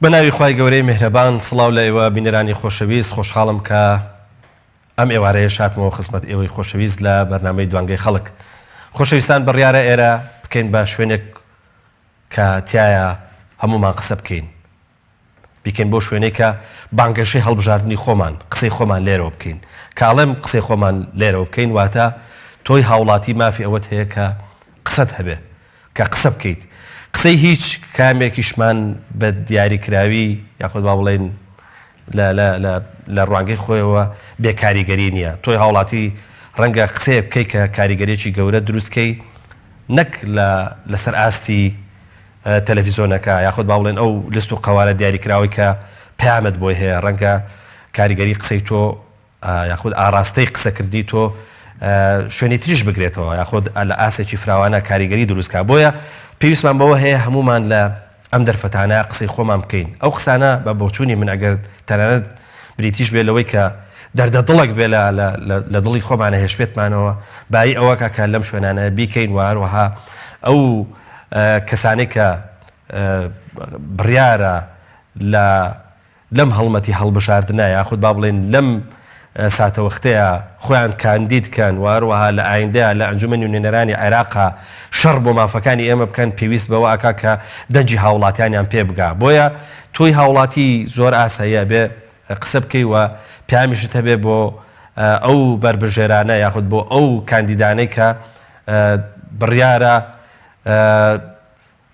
بە ناوی خوای گەورەی میهرەبان سڵاو لە ئێوە بینەرانی خۆشەویست خۆشحاڵم کە ئەم ئێوارەیەش هاتمەوە خزمەت ئێوەی خۆشەویست لە بەرنامەی دوانگەی خەڵک خۆشەویستان بڕیارە ئێرە بکەین بە شوێنێک کە تایە هەمومان قسە بکەین بیکەین بۆ شوێنێک کە بانگەشەی هەڵبژاردنی خۆمان قسەی خۆمان لێرەوە بکەین کاڵێم قسەی خۆمان لێرەوە بکەین واتە تۆی هاوڵاتی مافی ئەوەت هەیە کە قسەت هەبێ کە قسە بکەیت قسەی هیچ کامێکیشمان بە دیاریکراوی یاخود با بڵێین لە لە لە لە ڕوانگەی خۆیەوە بێ کاریگەری نییە تۆی هاوڵاتی ڕەنگە قسەیەک بکەی کە کاریگەریی گەورە دروست کەی نەک لە لەسەر ئاستی تەلەفیزۆنەکە یاخود با بڵێن ئەو لست و قەوارە دیاریکراوەی کە پەیامت بۆی هەیە ڕەنگە کاریگەری قسەی تۆ یاخود ئاڕاستەی قسەکردنی تۆ شوێنی تریش بگرێتەوە یاخود لە ئاستێکی فراوانە کاریگەری دروست کا بۆیە پێویستمان بەوە هەیە هەمومان لە ئەم دەرفەتانە قسەی خۆمان بکەین ئەو قسانە بە بۆچوونی من ئەگەر تەنانەت بریتیش بێ لەوەی کە دەردە دڵێک بێ لە دڵی خۆمانە هێشبێتمانەوە بایی ئەوەکە کە لەم شوێنانە بیکەین و هەروەها ئەو کەسانێک کە بڕیارە لە لەم هەڵمەتی هەڵبژاردنە یاخود با بڵێین لەم ساتەوەختەیا خۆیان کاندید کەن و هەروەها لە ئایندەیا لە ئەنجومەنی نوێنەرانی عێراقا شەڕ بۆ مافەکانی ئێمە بکەن پێویست بەوە ئەکا کە دەنگی هاوڵاتیانیان پێ بگا بۆیە تۆی هاوڵاتی زۆر ئاساییە ئەبێ قسە بکەی و پەیامیشت هەبێ بۆ ئەو بەربژێرانە یاخود بۆ ئەو کاندیدانەی کە بڕیارە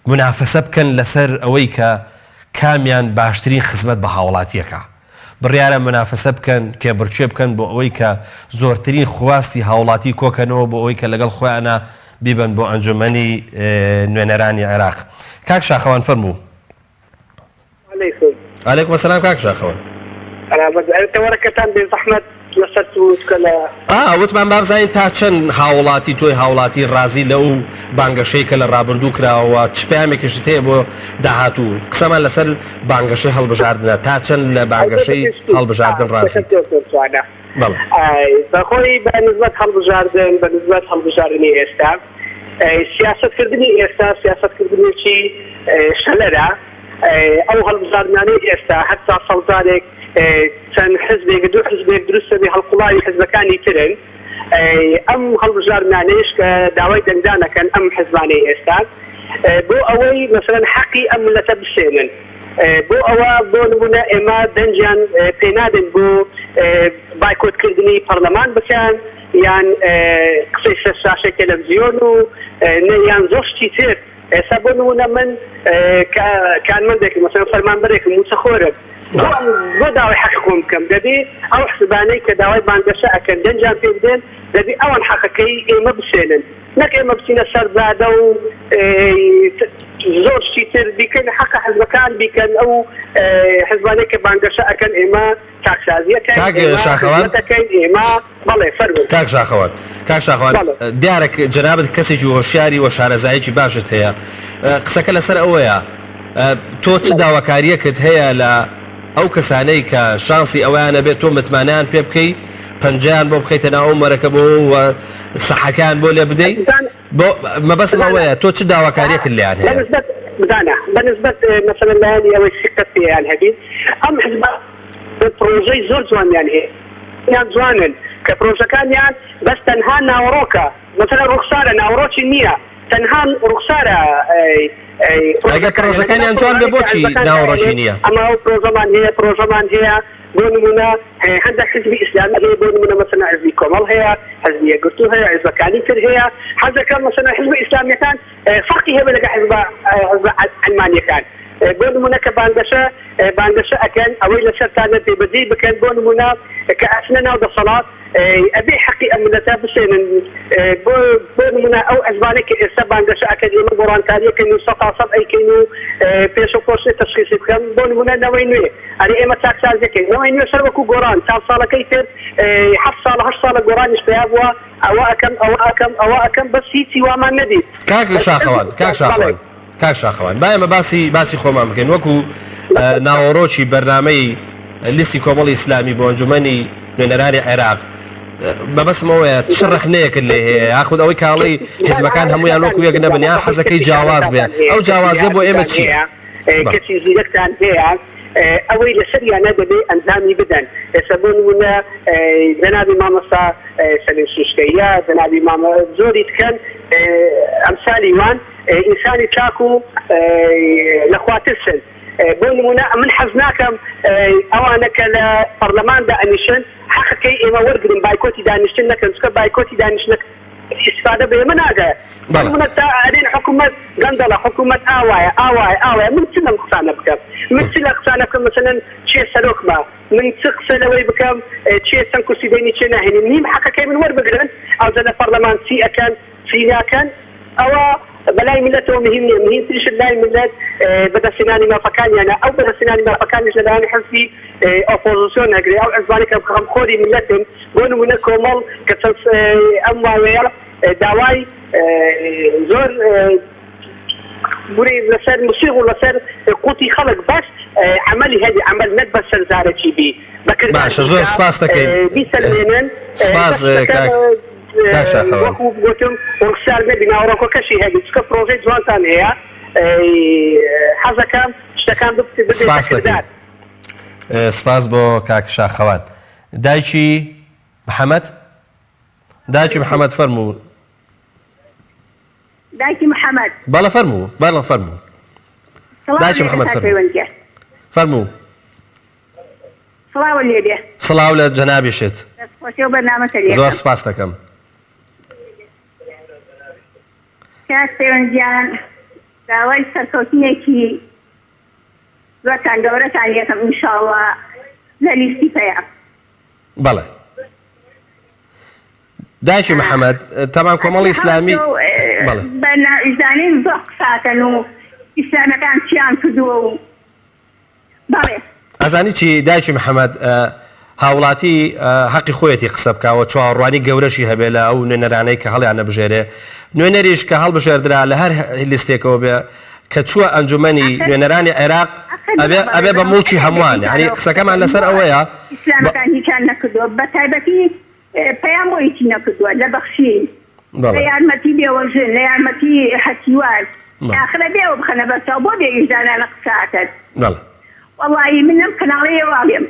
مونافەسە بکەن لەسەر ئەوەی کە کامیان باشترین خزمەت بە هاوڵاتی ئەکا. بڕیارە مونافەسە بکەن، کێبڕکێ بکەن بۆ ئەوەی کە زۆرترین خواستی هاوڵاتی کۆکەنەوە بۆ ئەوەی کە لەگەڵ خۆیانا بیبەن بۆ ئەنجومەنی نوێنەرانی عێراق. کاک شاخەوان فەرموو. علیکم. علیکم السلام کاک شاخەوان. سەلامەت بی. ئەرێ تەوەرەکەتان بێ زەحمەت لەسەر چ بوو چکە لە. ئا وتمان با بزانین تا چەند هاوڵاتی تۆی هاوڵاتی ڕازی لەو بانگەشەی کە لە ڕابردوو کراوە چ پەیامێکیشت هەیە بۆ داهاتوو قسەمان لەسەر بانگەشەی هەڵبژاردنە تا چەند لە بانگەشەی هەڵبژاردن ڕازیت؟ بەڵێ. بەخۆی بە نسبەت هەڵبژاردن بە نسبەت هەڵبژاردنی ئێستا سیاسەت کردنی ئێستا سیاسەت کردنێکی شەلەرە ئەو هەڵبژاردنانەی ئێستا هەر چا ساڵ جارێک چەند حزبێک دوو حزبێک دروست دەبێ هەڵقوڵاوی حزبەکانی ترن ئەم هەڵبژاردنانەیش کە داوای دەنگدان ئەکەن ئەم حزبانەی ئێستا بۆ ئەوەی مەسەلەن حەقی ئەم ملەتە بسێنن بۆ ئەوە بۆ نمونە ئێمە دەنگیان پێنادەین بۆ بایکۆت کردنی پەرلەمان بکەن یان قسەی سەر شاشەی تەلەفزیۆن و یان زۆر شتی تر ئێستا بۆ نمونە من کە کارمەندێکم مەسەلەن فەرمانبەرێکم موچەخۆرم بۆ بۆ داوای حەقی خۆم بکەم دەبی ئەو حزبانەی کە داوای بانگەشە ئەکەن دەنگیان پێ بدەن دەبی ئەوان حەقەکەی ئێمە بسێنن نەک ئێمە بچینە سەر جادە و زۆر شتی تر بیکەن حەقە حزبەکان بیکەن ئەو حزبانەی کە بانگەشە ئەکەن ئێمە چاکسازی ئەکەین کاک ئێمە شاخەوان خزمەت ئەکەین ئێمە بەڵێ فەرموو. کاک شاخەوان کاک شاخەوان بەڵێ. دیارە جەنابت کەسێکی هۆشیاری و شارەزایەکی باشت هەیە قسەکە لەسەر ئەوەیە تۆ چ داواکاریەکت هەیە لە ئەو کەسانەی کە شانسی ئەوەیان هەبێت تۆ متمانەیان پێ بکەی پەنجەیان بۆ بخەیتە ناو ئەو مەرەکە بۆ و سەحەکەیان بۆ لێ بدەی بۆ مەبەستم ئەوەیە تۆ چ داواکاریەکت لێیان هەیە؟ بەنسبەت بزانە بەنسبەت مەسەلەن لایەنی ئەوەی سیقەت پێیان هەبی ئەم حزبە پرۆژەی زۆر جوانیان هەیە یان جوانن کە پرۆژەکانیان بەس تەنها ناوەڕۆکە مەسەلەن ڕوخسارە ناوەڕۆکی نییە تەنها ڕوخسارە ئەگەر پرۆژەکانیان جوان بێ بۆچی ناوەڕۆکی نییە؟ ئەمە ئەو پرۆژەمان هەیە پرۆژەمان هەیە بۆ نموونە هەندێک حزبی ئیسلامی هەیە بۆ نموونە مەسەلەن حزبی کۆمەڵ هەیە حزبی یەکگرتوو هەیە حزبەکانی تر هەیە حەز دەکەم مەسەلەن حزبە ئیسلامیەکان فەرقی هەبێ لەگەڵ حزبە حزبە عەلمانیەکان بۆ نموونە کە بانگەشە بانگەشە ئەکەن ئەوەی لەسەرتانە جێبەجێی بکەن بۆ نموونە کە ئەچنە ناو دەسەڵات ئەبێ حەقی ئەم مللەتە بسێنن بۆ بۆ نمونە ئەو حزبانەی کە ئێستا بانگەشە ئەکەن ئێمە گۆڕانکاری ئەکەین و سەتا سەد ئەیکەین و پێش و پۆش تەشخیسی بکەم بۆ نمونە نەوەی نوێ ئەرێ ئێمە چاکسازی ئەکەین نەوەی نوێ سەر وەکو گۆڕان چاند ساڵەکەی تر حەفت ساڵە هەشت ساڵە گۆڕانیش پەیا بووە ئەوە ئەکەم ئەوە ئەکەم ئەوە ئەکەم بەس هیچی وامان نەدیت کاک بەس شاخەوان کاک بەڵێ شاخەوان کاک شاخەوان با ئێمە باسی باسی خۆمان بکەین وەکو ناوەڕۆکی بەرنامەی لیستی کۆمەڵی ئیسلامی بۆ ئەنجومەنی نوێنەرانی عێراق مەبەستم ئەوەیە چ ڕەخنەیەکت لێ هەیە یاخود ئەوەی کاڵی حزبەکان هەمویان وەکو یەک نەبن یان حەزەکەی جیاواز بێ ئەو جیاوازیە بۆ ئێمە چییە؟ کەسی زیرەکتان هەیە ئەوەی لەسەریانە دەبێ ئەنجامی بدەن. ئێستا بۆ نموونە جەنابی مامۆستا سەلیم سوشکەیە، جەنابی مامە زۆری تکەن ئەمسالی وان ئینسانی چاک و لەخواترسن. بۆ نموونە ئەمن حەز ناکەم ئەوانە کە لە پەڕلەماندا ئەنیشن حەقەکەی ئێمە وەرگرن بایکۆتی دانیشتن نەکەن چونکە بایکۆتی دانیشتنەکە ئیستفادە بە ئێمە ناگا بۆ نموونە تا ئەرێن حکوومەت گەندەڵە حکوومەت ئاوایە ئاوایە ئاوایە من چ لەم قسانە بکەم من چ لە قسانە بکەم مەسەلەن کێ سەرۆکمە من چ قسە لەوەی بکەم کێ چەند کورسی دەینی کێ ناهێنی نیم حەقەکەی من وەربگرن ئەوجا لە پەڕلەمان چی ئەکەن چی ناکەن ئەوە بەلای میللەتەوە مهیم نیە، مهیمترین شت لای میللەت بەدەستهێنانی مافەکانیانە، ئەو بەدەستهێنانی مافەکانیش لەلایەن حزبی ئۆپۆزسیۆن ئەگرێ، ئەو حزبانەی کە خەمخۆری میللەتن، بۆ نمونە کۆمەڵ کە چەند ئەم ماوەیە داوای زۆر بوری لەسەر مسیغ و لەسەر قوتی خەڵک بەس عەمەلی هەبی عەمەل نەک بەس سەر زارەکی بی بەکردار باشە زۆر سپاس دەکەین بیسەلمێنن سپاس کاک کاک شاخەوان. وەکو گوتم ڕوخسار نەبی ناوەڕۆکەکەشی هەبی چونکە پرۆژەی جوانتان هەیە حەزەکەم شتەکان ببێتە سپاس دەکەین کردار. سپاس بۆ کاک شاخەوان. دایکی محەمەد دایکی محەمەد فەرموو. دایکی محەمەد. بەڵێ فەرموو بەڵێ فەرموو. سڵاو دایکی لێ محەمەد کاک فەرموو. پەیوەند گیان. فەرموو. سڵاوت لێ بێ. سڵاو لە جەنابیشت. دەست خۆشی ئەو بەرنامەتە لێ زۆر کەم. سپاست دەکەم. کاک پەیوەند گیان داوای سەرکەوتنێکی زۆرتان گەورەتان لێکەم ئینشاڵڵا لە لیستی پەیام. بەڵێ. دایکی محەمەد تەمان کۆمەڵی ئیسلامی بەڵێ. بە ناویزانین زۆر قساکەن و ئیسلامەکان چیان کردووە و بەڵێ. ئەزانی چی دایکی محەمەد هاوڵاتی هەقی خۆیەتی قسە بکا و چاوەڕوانی گەورەشی هەبێ لە ئەو نوێنەرانەی کە هەڵیان نەبژێرێ نوێنەریش کە هەڵبژێردرا لە هەر لیستێکەوە بێ کە چووە ئەنجومەنی نوێنەرانی عێراق ئەبێ ئەبێ بە موڵکی هەمووان یانی قسەکەمان لەسەر ئەوەیە ئیسلامەکان هیچیان نەکردووە بە تایبەتی پەیام بۆ هیچی نەکردووە لە بەخشین لە یارمەتی بێوەژن لە یارمەتی هەتیوان ئاخر ئەبێ ئەوە بخەنە بەرچاو بۆ بێ ویژدانانە قسە ئەکەن وەڵایی من لەم کەناڵەی ئێوە ئەڵێم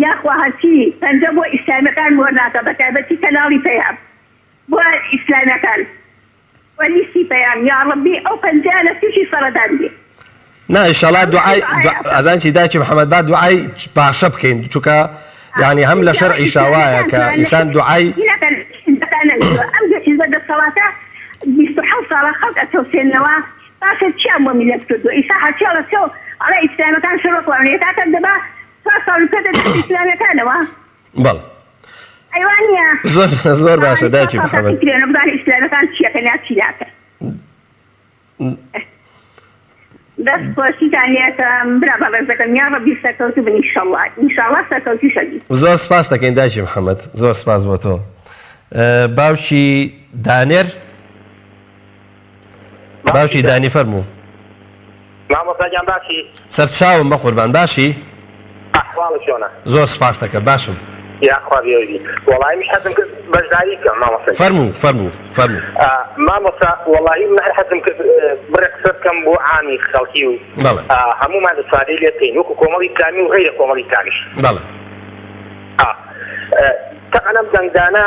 یاخوا هەرچی پەنجە بۆ ئیسلامیەکان مۆر ناکا بەتایبەتی کەناڵی پەیام بۆ ئیسلامیەکان وە لیستی پەیام یاڕەبی ئەو پەنجەیانە توشی سەڕەدان بێ. نا ئیشەڵا دوعای ئەزانی چی دایکی محمد با دوعای باشە بکەین چونکە یعنی هەم لە شەرعیشا وایە کە ئینسان دوعای ئەم حیزبە دەسەڵاتە 27 ساڵە خەڵک ئەچەوسێنەوە باشە چیان بۆ میلەت کردووە ئیسا هەرچیاڵە چۆ ئەڵێ ئیسلامەکان شەڕ کاکە دەبا چوار ساڵ بکەتە دەست ئیسلامەکانەوە بەڵێ ئەی وا نییە؟ زۆر زۆر باشە دایکی محمد. کرێنە بزانە ئیسلامیەکان چیەکەن یا چی ناکەن. دەست خۆشیتان لێکەم برا بەڕێزەکەم یاڕەبی سەرکەوتوو بن ئیشەڵا ئینشاڵا سەرکەوتووش ئەبی. زۆر سپاس دەکەین دایکی محمد زۆر سپاس بۆ تۆ باوکی دانێر باوکی دانی فەرموو. مامۆستا گیان باشی؟ سەرچاوم بەقوربان باشی؟ ئەحواڵت چۆنە؟ زۆر سپاست دەکەم باشم. یاخوا بێوەی بی. وەڵایی منیش حەزم کرد بەشداری بکەم مامۆستا گیان. فەرموو فەرموو فەرموو. مامۆستا وەڵایی من هەر حەزم کرد بڕێ قسە بکەم بۆ عامی خەڵکی و بەڵێ. هەموومان ئیسفادەی لێ بکەین وەکو کۆمەڵی ئیسلامی و غەیرە کۆمەڵی ئیسلامیش. بەڵێ. تەبعەن ئەم دەنگدانە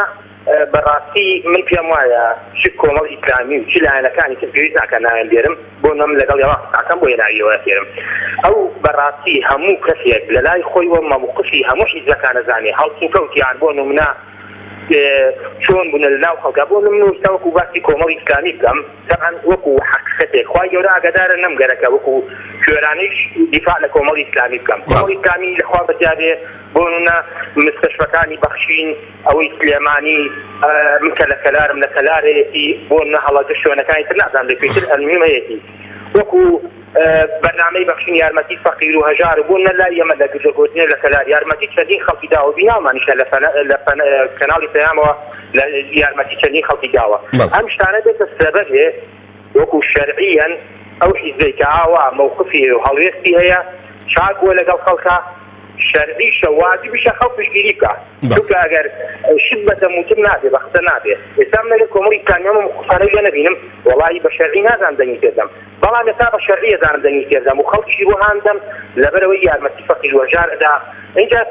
بە ڕاستی من پێم وایە چ کۆمەڵی ئیسلامی و چ لایەنەکانی تر پێویست ناکا ناویان بێرم بۆ نم لەگەڵ یەوا قساکەم بۆیە ناوی ئێوە ئەهێنم ئەو بە ڕاستی هەموو کەسێک لە لای خۆیوە مەوقفی هەموو حیزبەکان ئەزانێ هەڵسوکەوتیان بۆ نمونە چۆن بوونە لە ناو خەڵکا بۆ نمونە ئیستا وەکو باسی کۆمەڵی ئیسلامی بکەم تەبعەن وەکو حەقیقەتێک خوای گەورە ئاگادارە نەمگەرەکە وەکو کوێرانەیش دیفاع لە کۆمەڵی ئیسلامی بکەم کۆمەڵی ئیسلامی لە خوا بەزیادێ بۆ نمونە مستەشفەکانی بەخشین ئەوەی سلێمانی من کە لە کەلارم لە کەلار هەیەتی بۆ نە هەڵەجە شوێنەکانی تر نازانم لە کوێی تر ئەلمیم هەیەتی وەکو بەرنامەی بەخشین یارمەتی فەقیر و هەژار و بۆ نە لای ئێمە لە گرجەگۆتنێ لە کەلار یارمەتی چەندین خەڵکی داوە بیناومانیشە لە لە کەناڵی پەیامەوە لە یارمەتی چەندین خەڵکی داوە ئەم شتانە بێتە سەبەبێ وەکو شەرعیەن ئەو حیزبەی کە ئاوا مەوقفی هەیە و هەڵوێستی هەیە چاک بووە لەگەڵ خەڵکا. شەرعیشە واجبیشە خەڵک پشتگیری بکا چونکە ئەگەر شت بە دەم وتن نابێ بە قسە نابێ ئێستا من ئەگەر کۆمەڵی ئیسلامی ئەم موقفانەی لێ نەبینم وەڵاهی بە شەرعی نازانم دەنگی پێ بدەم بەڵام ئێستا بە شەرعی ئەزانم دەنگی پێ بدەم و خەڵکیشی بۆ هان بدەم لەبەرئەوەی یارمەتی فەقیر و هەژار ئەدا ئینجا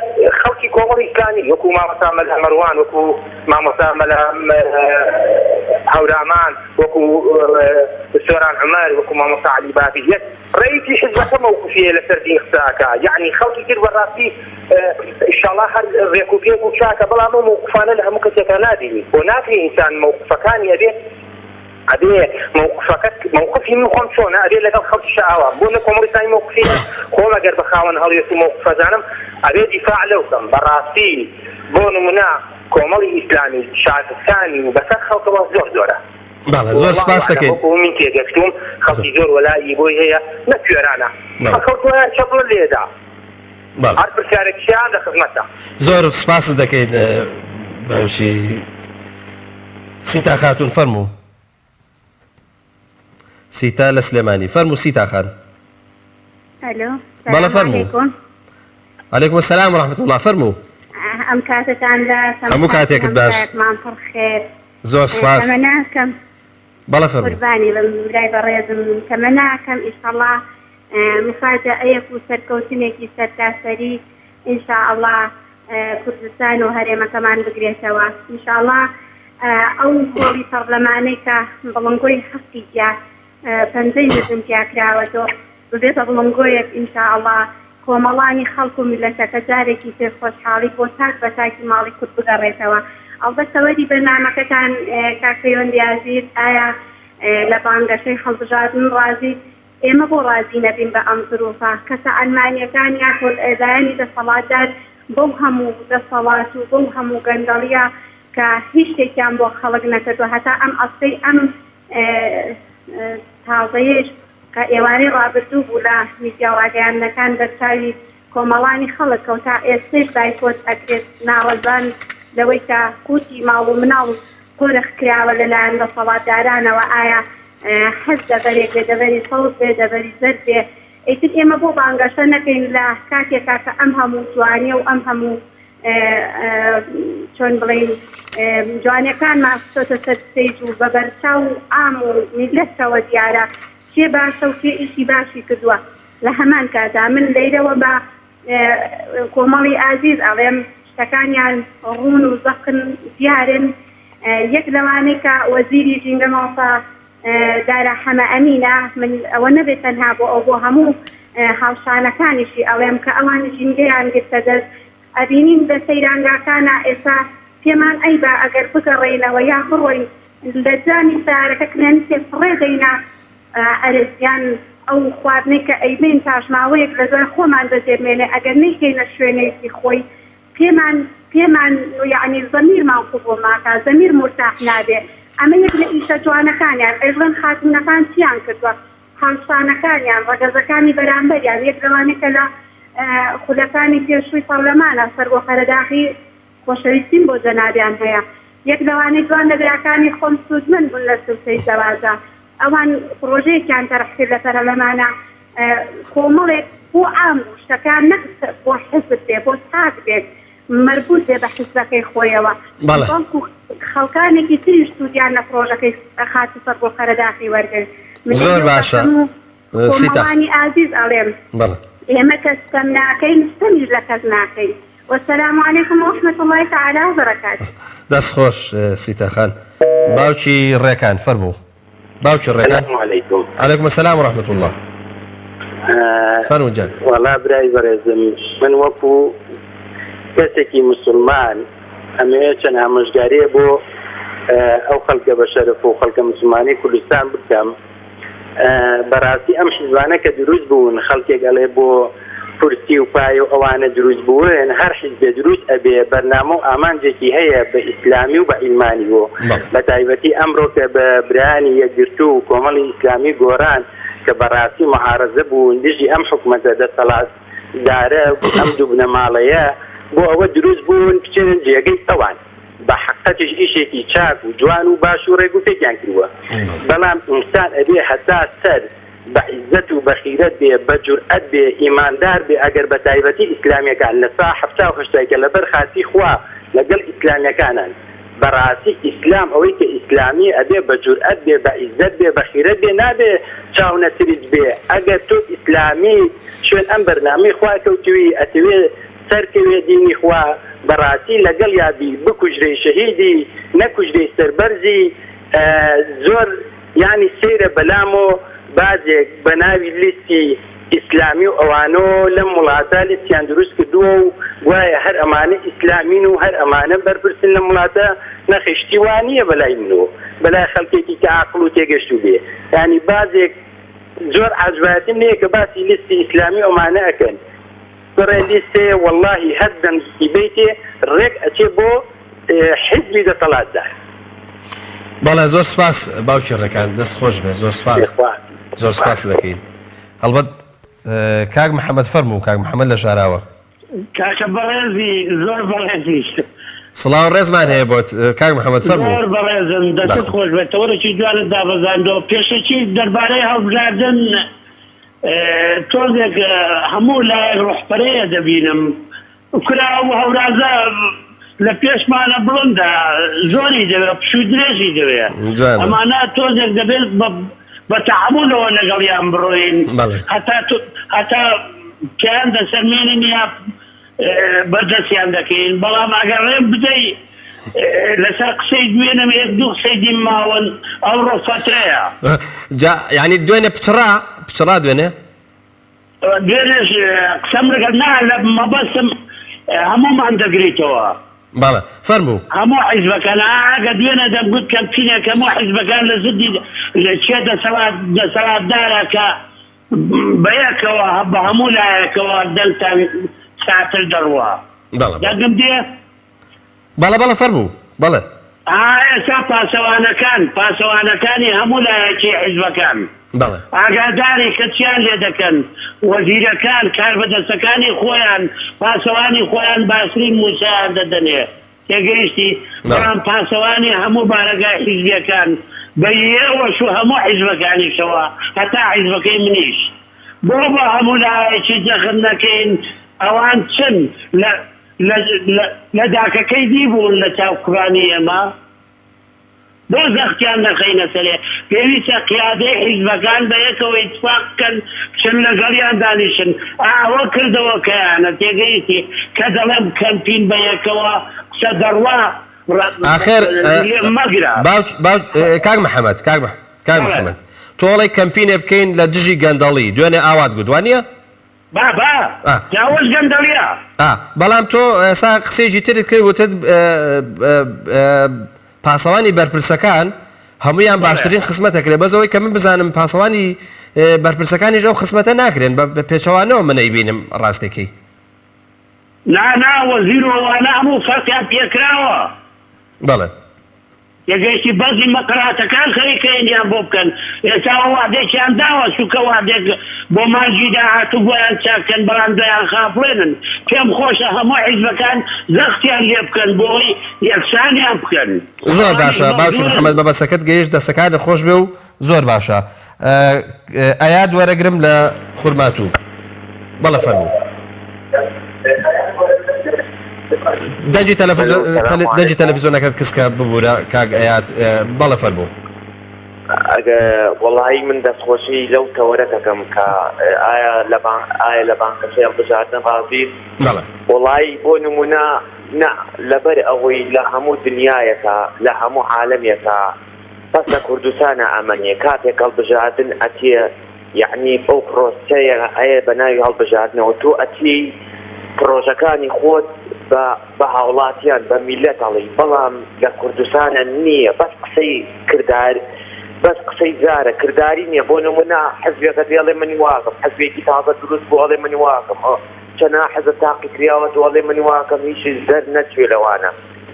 خەڵکی کۆمەڵی ئیسلامی وەکو مامۆستا مەلا مەروان وەکو مامۆستا مەلا هەورامان وەکو سۆران عومەر وەکو مامۆستا عەلی باپیر یەک ڕەئیسی حزبەکە مەوقفی هەیە لەسەر دین قسە ئەکا یەعنی خەڵکی تر بەڕاستی ئیشاڵا هەر ڕێک و پێک و چاکە بەڵام ئەو مەوقفانە لە هەموو کەسێکا نابینی بۆ ناکرێ ئینسان مەوقفەکانی ئەبێ ئەبێ مەوقفەکەت مەوقفی من خۆم چۆنە ئەبێ لەگەڵ خەڵکیشا ئاوام بۆ نە کۆمەڵی ئیسلامی مەوقفی هەیە خۆم ئەگەر بە خاوەن هەڵوێست و مەوقف ئەزانم ئەبێ دیفاع لەو کەم بەڕاستی بۆ نمونە کۆمەڵی ئیسلامی شارستانی و بەسەر خەڵکەوە زۆر زۆرە. بەڵێ زۆر واللە سپاس اعلم دەکەین. وەکو من تێگەشتووم خەڵکی زۆر وەلائی بۆی هەیە نەک کوێرانە بەڵێ. خەڵک وایە چەپڵە لێدا بەڵێ. هەر پرسیارێکیان لە خزمەتە. زۆر سپاست دەکەین باوکی سیتا خاتوون فەرموو. سیتا لە سلێمانی فەرموو سیتا خان. ئەلۆ بەڵێ سلام فەرموو. علیکم. علیکم السلام و رحمة الله فەرموو. ئەم کاتەتان باش هەموو هەموو کاتی کاتێکت هەموو باش. لایەکمان پڕ خێر. زۆر سوپاس. تەمەناکەم بەڵێ فەرموو. قوربانی بم برای بەڕێزم تەمەناکەم ئیشەڵا مفاجەئەیەک و سەرکەوتنێکی سەرتاسەری ان شاء اللە کوردستان و هەرێمەکەمان بگرێتەوە ان شاء اللە ئەو هۆڵی پەڕلەمانەی کە بڵنگۆی حەقی تیا پەنجەی نزم تیا کراوەتەوە ببێتە بڵنگۆیەک ان شاء اللە کۆمەڵانی خەڵک و میللەتەکە جارێکی تر خۆشحاڵی بۆ تاک بە تاکی ماڵی کورد بگەڕێتەوە. ئەڵبەت تەوەری بەرنامەکەتان کاک پەیوەندی ئازیز ئایا لە بانگەشەی هەڵبژاردن ڕازیت؟ ئێمە بۆ ڕازی نەبین بە ئەم زروفە؟ کەسە عەلمانیەکان یاخود لایەنی دەسەڵاتدار بەو هەموو دەسەڵات و بەو هەموو گەندەڵیە کە هیچ شتێکیان بۆ خەڵک نەکردوە هەتا ئەم ئەستەی ئەم تازەیەش کە ئێوارەی ڕابردوو بوو لە میدیا و ڕاگەیاندنەکان بەرچاوی کۆمەڵانی خەڵک کەوت تا ئێستەیش بایکۆت ئەکرێت ناڕەزان لەوەی کە قوتی ماڵ و مناڵ قۆرخ کراوە لەلایەن دەسەڵاتدارانەوە ئایا هەر دەڤەرێک بێ دەڤەری سەوز بێ دەڤەری زەرد بێ ئیتر ئێمە بۆ بانگەشە نەکەین لە کاتێکا کە ئەم هەموو جوانیە و ئەم هەموو چۆن بڵێین جوانیەکانمان خستۆتە سەر ستەیج و بە بەرچاو و عام و میللەتەوە دیارە کێ باشە و کێ ئیشی باشی کردووە لە هەمان کاتا من لەیرەوە بە کۆمەڵی ئازیز ئەڵێم شتەکانیان ڕوون و زەقن دیارن یەک لەوانەی کە وەزیری ژینگە مامۆستا دارا حەمە ئەمینە من ئەوە نەبێت تەنها بۆ ئەو بۆ هەموو هاوشانەکانیشی ئەڵێم کە ئەوان ژینگەیان گرتە دەست ئەبینین لە سەیرانگاکانا ئێستا پێمان عەیبە ئەگەر بگەڕێینەوە یا بڕۆین لە جامی سەیارەکە کرێنسێ فڕێ دەینە ئەرز یان ئەو خواردنەی کە ئەیبەین پاشماوەیەک لە دوای خۆمان بەجێ بمێنێ ئەگەر نەیکەینە شوێنێکی خۆی پێمان پێمان یەعنی زەمیرمان قبوڵ ناکا زەمیر مورتاح نابێ ئەمە یەک لە ئیشە جوانەکانیان ئەیڵێن خاتوونەکان چیان کردوە هاوشانەکانیان ڕەگەزەکانی بەرامبەریان یەک لەوانەی کە لە خولەکانی پێشووی پەڕلەمانە سەرگۆ قەرەداغی خۆشەویستیم بۆ جەنابیان هەیە یەک لەوانەی دوان لە براکانی خۆم سوودمەند بوون لە سلسەی زەواجە ئەوان پڕۆژەیەکیان تەرح کرد لە پەرەلەمانە کۆمەڵێک بۆ عام بوو شتەکان نەک بۆ حزب بێ بۆ تاک بێت مەربوت بێ بە حزبەکەی خۆیەوە بەڵێ. بەڵکو خەڵکانێکی تریش سوودیان لە پڕۆژەکەی خاتوو سەرگوڵ قەرەداخی وەرگرت من زۆر لێرەوە بە باشە هەموو سیتا. کۆمەڵانی ئازیز ئەڵێم بەڵێ. ئێمە کە ستەم ناکەین ستەمیش لە کەس ناکەین والسلام علیکم ورحمة اللە تعالی وبرکاته. دەست خۆش سیتا خان. باوکی ڕێکان فەرموو. باوکی ڕێکان. سلام علیکم. علیکم السلام و رحمة اللە. فەرموو جان. وەڵا برای بەڕێزم من وەکو کەسێکی مسلمان ئەمەوێ چەند ئامۆژگاریە بۆ ئەو خەڵکە بەشەرف و خەڵکە مسلمانی کوردستان بکەم بەڕاستی ئەم حیزبانە کە دروست بوون خەڵکێک ئەڵێ بۆ کورسی و پایە و ئەوانە دروست بوون هەر حیزبێ دروست ئەبێ بەرنامە و ئامانجێکی هەیە بە ئیسلامی و بە عیلمانی بۆ بە تایبەتی ئەمڕۆ کە بە برایانی یەکگرتوو و کۆمەڵی ئیسلامی گۆران کە بەڕاستی معارەزە بوون دژی ئەم حکومەتە دەسەڵات دارە ئەم دوو بنەماڵەیە بۆ ئەوە دروست بوون بچنە جێگەی ئەوان. بە حەقەتیش ئیشێکی چاک و جوان و باش و ڕێک و پێکیان کردوە بەڵام ئینسان ئەبێ هەتا سەر. بە عیزەت و بە خیرەت بێ بە جورئەت بێ ئیماندار بێ ئەگەر بە تایبەتی ئیسلامیەکان لە سا حەفتا و هەشتای کە لەبەر خاسی خوا لەگەڵ ئیسلامیەکانن بەراستی ئیسلام ئەوەی کە ئیسلامیە ئەبێ بە جورئەت بێ بە عیزەت بێ بە خیرەت بێ نابێ چاونەترس بێ ئەگەر تۆ ئیسلامی شوێن ئەم بەرنامەی خوا کەوتوی ئەتەوێ سەرکەوێ دینی خوا بەراستی لەگەڵیا بی بکوژرێی شەهیدی نەکوژرێی سەربەرزی زۆر یانی سەیرە بەلامۆ بازێک بەناوی لیستی ئیسلامی و ئەوانۆ لەم وڵاتە لیستیان دروست کردووە و گوایە هەر ئەمانە ئیسلامین و هەر ئەمانە بەرپرسن لەم وڵاتە نەخێ شتی وا نییە بەلای منۆ بەلای خەڵکێکی کە عاقڵ و تێگەشتوو بێ یانی بازێک زۆر عاجبایەتیم لێیە کە باسی لیستی ئیسلامی و ئەمانە ئەکەن بڕێ لیستێ وەڵاهی هەر دەنگی بەیتێ ڕێک ئەچێ بۆ حیزبی دەسەڵاتدار. بەڵێ زۆر سپاس باوکی ڕێکان دەست خۆش بێ زۆر سپاس زۆر سپاس دەکەین هەڵبەت کاک محەممەد فەرموو کاک محەممەد لە ژاراوە. کاکە بەڕێزی زۆر بەڕێزی. سڵاو ڕێزمان هەیە بۆت کاک محەممەد فەرموو. زۆر بەڕێزم دەستت خۆش بێت تەوەرێکی جوانت دابەزاندەوە پێشەکی دەربارەی هەڵبژاردن تۆزێک هەموو لایەک ڕۆحپەرەیە دەبینم کورە ئەو هەورازە لە پێشمانە بڵندە زۆری دەوێ پشوو درێژی دەوێ ئەمانە تۆزێک دەبێت بە تەعامولەوە لەگەڵیان بڕۆین هەتا هەتا پێیان دەسەلمێنین یا بەردەستیان دەکەین بەڵام ئەگەر ڕێم بدەی لەسەر قسەی دوێنم یەک دوو قسەی دیم ماون ئەوڕۆ فەترەیە. جا یانی دوێنێ پچڕا پچڕا دوێنێ؟ دوێنێش قسەم لەگەڵ نا لە مەبەستم هەموومان دەگریتەوە. بەڵێ فەرموو. هەموو حیزبەکان ئەگە دوێنێ دەمگوت کەمتینێک هەموو حیزبەکان لە زدی کێ دەسەڵات دەسەڵاتدارە کە بەیەکەوە بە هەموو لایەکەوە دەنگتان ساتر دەڕوا. بەڵێ. دەنگم دێ؟ بەڵێ بەڵێ فەرموو بەڵێ. ئا ئێستا پاسەوانەکان پاسەوانەکانی هەموو لایەکی حیزبەکان بەڵێ. ئاگاداری کە چیان لێ دەکەن وەزیرەکان کاربەدەستەکانی خۆیان پاسەوانی خۆیان باشترین موچەیان دەدەنێ تێگەیشتی بەڵام پاسەوانی هەموو بارەگای حیزبیەکان بە یێوەش و هەموو حیزبەکانیشەوە هەتا حیزبەکەی منیش بۆ بە هەموو لایەکی جەخت نەکەین ئەوان چن لە لە لە داکەکەی دی بوون لە چاو کوڕانی ئێمە؟ بۆ زەختیان نەخەینە سەرێ؟ پێویستە قیادەی حیزبەکان بە یەکەوە ئیتفاق بکەن بچن لەگەڵیان دانیشن ئا ئەوە کردەوەکەیانە تێگەیشتی کە دەڵێم کەمپین بە یەکەوە قسە دەڕوا ئاخر لێم مەگرە. باوک باوک کاک محەمەد کاک کاک محەمەد تۆ ئەڵێی کەمپینێ بکەین لە دژی گەندەڵی دوێنێ ئاوات گوت وانیە؟ با با جا ئەوەش گەندەڵیە. ئا بەڵام تۆ ئێستا قسەیەکی ترت کرد وتت پاسەوانی بەرپرسەکان هەمویان باشترین خزمەت ئەکرێ بەس ئەوەی کە من بزانم پاسەوانی بەرپرسەکانیش ئەو خزمەتە ناکرێن بە پێچەوانەوە من ئەیبینم ڕاستەکەی. نا نا وەزیر و ئەوانە هەموو فەرقیان پێکراوە. بەڵێ. تێگەیشتی بەزی مەقراتەکان خەریکە ئیندیان بۆ بکەن ئێستا ئەوە وەعدێکیان داوە سوکە وەعدێک بۆ مانگی داهاتوو بۆیان چاک کەن بەڵام دەیان خافڵێنن پێم خۆشە هەموو حیزبەکان زەختیان لێ بکەن بۆی یەکسانیان بکەن زۆر باشە باوکی محمد مەبەستەکەت گەیشت دەستەکانت خۆش بێ و زۆر باشە ئەیاد وەرەگرم لە خورماتوو بەڵێ فەرموو. دەنگی تەلەفزیۆن دەنگی تەلەفزیۆنەکەت کسکە ببورە کاک ئەیاد بەڵێ فەرموو. ئەگە وەڵایی من دەستخۆشی لەو تەوەرە دەکەم کە ئایا لە ئایا لە بانگەشەی هەڵبژاردن ڕازیت؟ بەڵێ. وەڵایی بۆ نمونە نا لەبەر ئەوەی لە هەموو دنیایەکە لە هەموو عالەمێکە بەس لە کوردستانا ئەمە نیە کاتێک هەڵبژاردن ئەتێ یەعنی ئەو پرۆسەیە هەیە بە ناوی هەڵبژاردنەوە تۆ ئەچی پرۆژەکانی خۆت بە بە هاوڵاتیان بە میلەت ئەڵێی بەڵام لە کوردستانە نییە بەس قسەی کردار بەس قسەی زارە کرداری نییە بۆ نمونە حزبێکە دێڵێ من واکەم حزبێکی تازە دروست بۆ ئەڵێ من واکەم چەنا حزب تاقی کراوە تۆ ئەڵێ من واکەم هیچ دەرنەچوێ لەوانە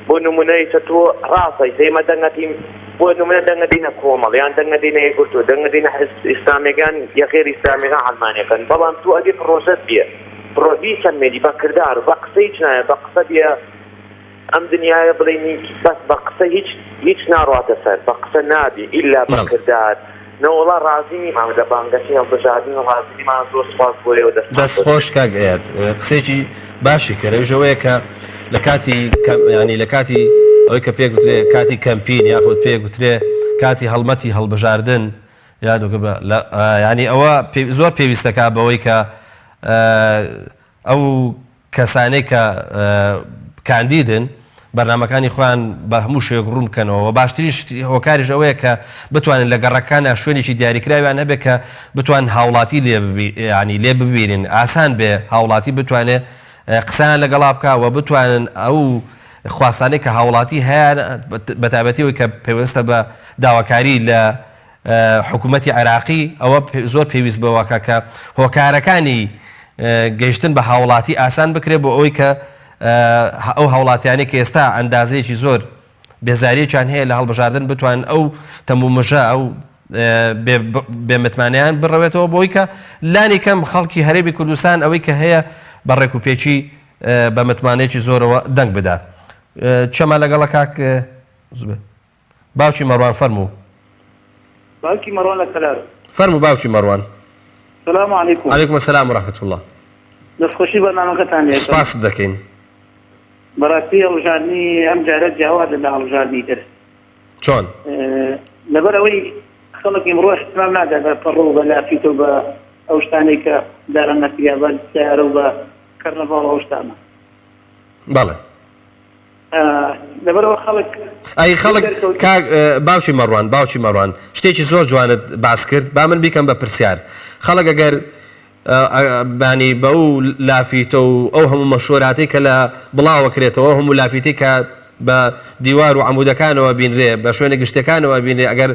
بۆ نمونە ئیسە تۆ ڕاستە ئیسە ئێمە دەنگەتیم بۆ نمونە دەنگەدینە کۆمەڵ یان دەنگەدینە یەکگرتوو دەنگەدینە حزب ئیسلامیەکان یا غێر ئیسلامیەکان عەلمانیەکان بەڵام تۆ ئەبێ پڕۆژەت بێ پڕۆ بیسەلمێنی بە کردار بە قسە هیچ نایە بە قسە بێ ئەم دنیایە بڵێن بەس بە قسە هیچ هیچ ناڕواتە سەر بە قسە نابی ئیلا بە کردار. نەوەڵا ڕازی نیمان لە بانگەشەی هەڵبژاردن ڕازی نیمان زۆر سوپاس بۆ ئێوە دەستتان دەست خۆش خۆش کاک ئەیاد قسەیەکی باشی کرد ئەویش ئەوەیە کە لە کاتی ینی لە کاتی ئەوەی کە پێ گوترێ کاتی کەمپین یاخود پێ گوترێ کاتی هەڵمەتی هەڵبژاردن ینی ئەوە زۆر پێویستەکە بەوەی کە ئەو کەسانەی کە کاندیدن بەرنامەکانی خۆیان بە هەموو شێوەیەک ڕوون بکەنەوە و باشترین هۆکاریش ئەوەیە کە بتوانن لە گەڕەکەکانا شوێنێکی دیاریکراویان هەبێ کە بتوان هاوڵاتی لێ یانی لێ ببینن ئاسان بێ هاوڵاتی بتوانێ قسەیان لەگەڵا بکا و بتوانن ئەو خواستانەی کە هاوڵاتی هەیە بەتایبەتی ئەوەی کە پەیوەستە بە داواکاری لە حکوومەتی عێراقی، ئەوە زۆر پێویست بەوەکە کە هۆکارەکانی گەیشتن بە هاوڵاتی ئاسان بکرێت بۆ ئەوەی کە ئەو هاوڵاتیانەی کە ئێستا ئەندازەیەکی زۆر بێزاریەکیان هەیە لە هەڵبژاردن بتوانن ئەو تەمومژە ئەو بێمتمانەیان بڕەوێتەوە بۆی کە لانی کەم خەڵکی هەرێمی کوردستان ئەوەی کە هەیە بە ڕێکوپێکی بە متمانەیەکی زۆرەوە دەنگ بدات. چێمان لەگەڵە کاک زوبێر؟ باوکی مەڕوان فەرموو. باوکی مەڕوان لە کەلار. فەرموو باوکی مەڕوان. سلام علیکم. علیکم السلام و رحمة اللە. دەستخۆشی بەرنامەکەتان لێ ئەکەم. سوپاست دەکەین. بەڕاستی هەڵبژاردنی ئەم جارە جیاوازە لە هەڵبژاردنی تر. چۆن؟ لەبەر ئەوەی خەڵک ئیمڕۆ احتمام نادا بە پەڕۆ و بە لافیتە و بە ئەو شتانەی کە جاران نەکریا بە سەیارە و بە کەرنەڤاڵ و ئەو شتانە. بەڵێ. لەبەرئەوە خەڵک ئەی خەڵک کاک باوکی مەڕوان باوکی مەڕوان شتێکی زۆر جوانت باس کرد با من بیکەم بە پرسیار خەڵک ئەگەر بانی بەو لافیتە و ئەو هەموو مەشۆراتی کە لە بڵاوە کرێتەوە هەموو لافیتی کە بە دیوار و عمودەکانەوە بینرێ بە شوێنە گشتەکانەوە بینرێ ئەگەر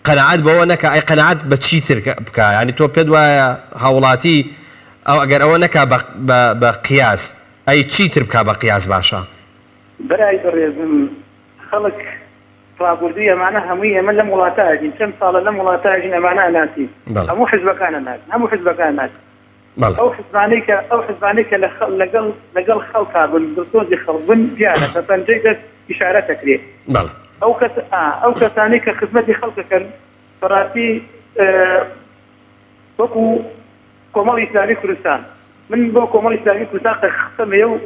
قەناعەت بەوە نەکا ئەی قەناعەت بە چی تر بکا یانی تۆ پێت وایە هاوڵاتی ئەو ئەگەر ئەوە نەکا بە بە بە قیاس ئەی چی تر بکا بە قیاس باشە؟ برای بەڕێزم خەڵک ڕابوردوی ئەمانە هەمووی ئێمە لەم وڵاتە ئەژین چەند ساڵە لەم وڵاتە ئەژین ئەمانە ئەناسین هەموو حزبەکان ئەناسین هەموو حزبەکان ئەناسین ئەو حزبانەی کە ئەو حزبانەی کە لە لەگەڵ لەگەڵ خەڵکا بن دڵسۆزی خەڵک بن دیارە بە پەنجەی دەست ئیشارەت ئەکرێ ئەو کەس ئەو کەسانەی کە خزمەتی خەڵک ئەکەن بەڕاستی وەکو کۆمەڵی ئیسلامی کوردستان من بۆ کۆمەڵی ئیسلامی کوردستان قسەم هەیە و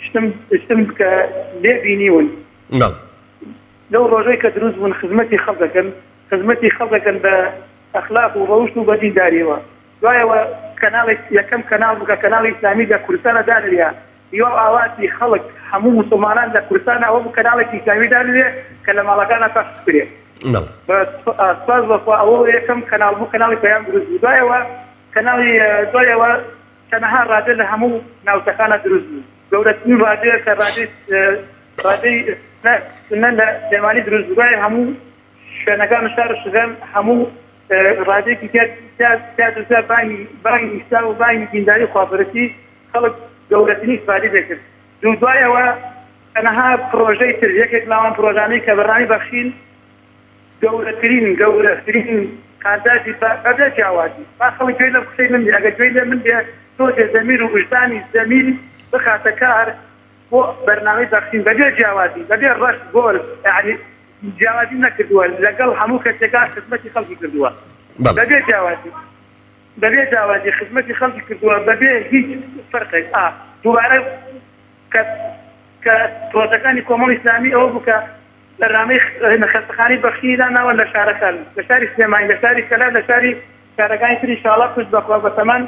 شتم شتم کە لێ بینیون لەو ڕۆژەی کە دروست بوون خزمەتی خەڵک دەکەن خزمەتی خەڵک دەکەن بە ئەخلاق و ڕەوشت و بە دینداریەوە دوایەوە کەناڵێک یەکەم کەناڵ بوو کە کەناڵی ئیسلامی لە کوردستانا دانریا هیوا و ئاواتی خەڵک هەموو موسڵمانان لە کوردستانا ئەوە بوو کەناڵێکی ئیسلامی دانرێ کە لە ماڵەکانا پەخش بکرێ بە سوپاس بۆ خوا ئەوە یەکەم کەناڵ بوو کەناڵی پەیام دروست بوو دوایەوە کەناڵی دوایەوە چەنەها ڕادیۆ لە هەموو ناوچەکانا دروست بوو گەورەترین ڕادیۆ کە ڕادیۆی ڕادیۆی سنە لە سلێمانی دروست بوو دوای هەموو شوێنەکان و شار و شوێن هەموو ڕادەیەکی تیا تیا دروستە بانگی بانگی ئیسلام و بانگی دینداری و خواپەرستی خەڵک گەورەترین ئیستفادەی پێکرد دوو دوای ئەوە تەنها پرۆژەی تر یەکێک لاوان پرۆژانەی کە بەرنامەی بەخشین گەورەترین گەورەترین قازانجی بەبێ جیاوازی با خەڵک گوێی لەم قسەی من بێ ئەگەر گوێی لێ من بێ تۆزێ زەمیر و وژدانی زەمیر بخاتە کار بۆ بەرنامەی بەخشین بەبێ جیاوازی بەبێ ڕەش گۆر یەعنی جیاوازی نەکردووە لەگەڵ هەموو کەسێکا خزمەتی خەڵکی کردووە بەبێ جیاوازی بەبێ جیاوازی خزمەتی خەڵکی کردووە بەبێ هیچ فەرقێک ئا دووبارە کە کە پرۆژەکانی کۆمەڵی ئیسلامی ئەوە بوو کە بەرنامەی خەستەخانەی بەخشینی داناوە لە شارەکان لە شاری سلێمانی لە شاری کەلار لە شاری شارەکانی تر ئینشاڵا پشت بەخوا بەتەمان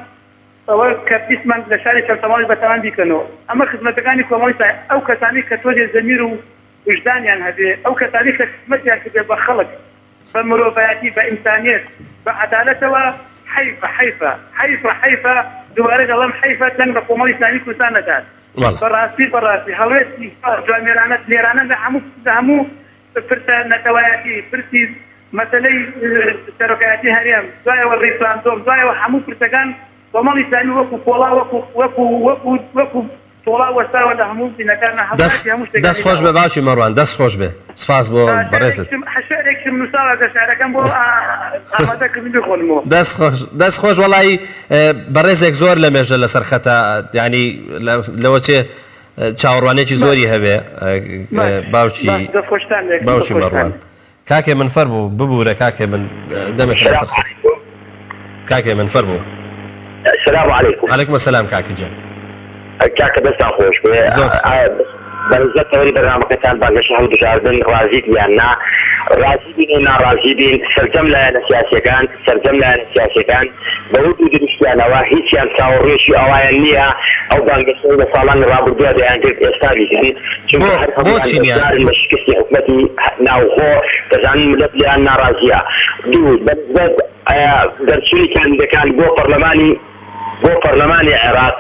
ئەوە کە 20 مانگ لە شاری چەمچەماڵیش بەتەمان بیکەنەوە ئەمە خزمەتەکانی کۆمەڵی ئیسلامی ئەو کەسانەی کە تۆزێ زەمیر و ویژدانیان هەبێ، ئەو کەسانەی کە خزمەتیان کردبێ بە خەڵک، بە مرۆڤایەتی، بە ئینسانیەت، بە عەدالەتەوە، حەیفە، حەیفە، حەیفە، حەیفە، دووبارە دەڵێم حەیفە دەنگ بە کۆمەڵی ئیسلامی کوردستان نەدات. بە ڕاستی، بە ڕاستی هەڵوێستی زۆر جوامێرانە، دلێرانە لە هەموو، لە هەموو پرسە نەتەوایەتی، پرسی مەسەلەی سەرۆکایەتی هەرێم، دوایەوە ڕیفراندۆم، دوایەوە هەموو پرسەکان کۆمەڵی ئیسلامی وەکوو پۆڵا، وەکوو، وەکوو، وەکوو، وەکوو پۆڵا وەستاوە لە هەموو بینەکان هەموو دەست هەموو شتێکانی دەست خۆش داوە. بێ باوکی مەڕوان دەست خۆش بێ سپاس بۆ بەڕێزت. شعرێکشم شعرێکشم نووساوە کە شعرەکەم بۆ ئامادە کردن بیخۆنمەوە. دەست خۆش دەست خۆش وەڵایی بەڕێزێک زۆر لە مێژە لەسەر خەتە یانی لەوە چێ چاوەڕوانێکی باش زۆری هەبێ باش باوکی باش دەست خۆشتان لێ باوکی دەست خۆشتان مەڕوان. لێ. کاک هێمن فەرموو ببورە کاک هێمن دەمێکە لەسەر خەت کاک هێمن فەرموو. سلام علیکم. علیکم السلام کاکە گیان. کاکە دەستان خۆش بێ. زۆر سپاس. بەنسبەت تەوەری بەرنامەکەتان بانگەشەی هەڵبژاردن ڕازیت یان نا؟ ڕازی بین و ناڕازی بین سەرجەم لایەنە سیاسیەکان سەرجەم لایەنە سیاسیەکان بە ورد و درشتیانەوە هیچیان چاوەڕوێکی ئەوایان نیە ئەو بانگەشەی لە ساڵانی ڕابردووە دەیانکرد ئێستا بیکەن چونکە بۆ هەر بۆ هەموویان چی نیە؟ بەشدارن لە شکستی حکومەتی ناوخۆ دەزانن مللەت لێیان ناڕازیە دوو بەنسبەت دەرچوونی کاندیدەکان بۆ پەڕلەمانی بۆ پەرلەمانی عێراق،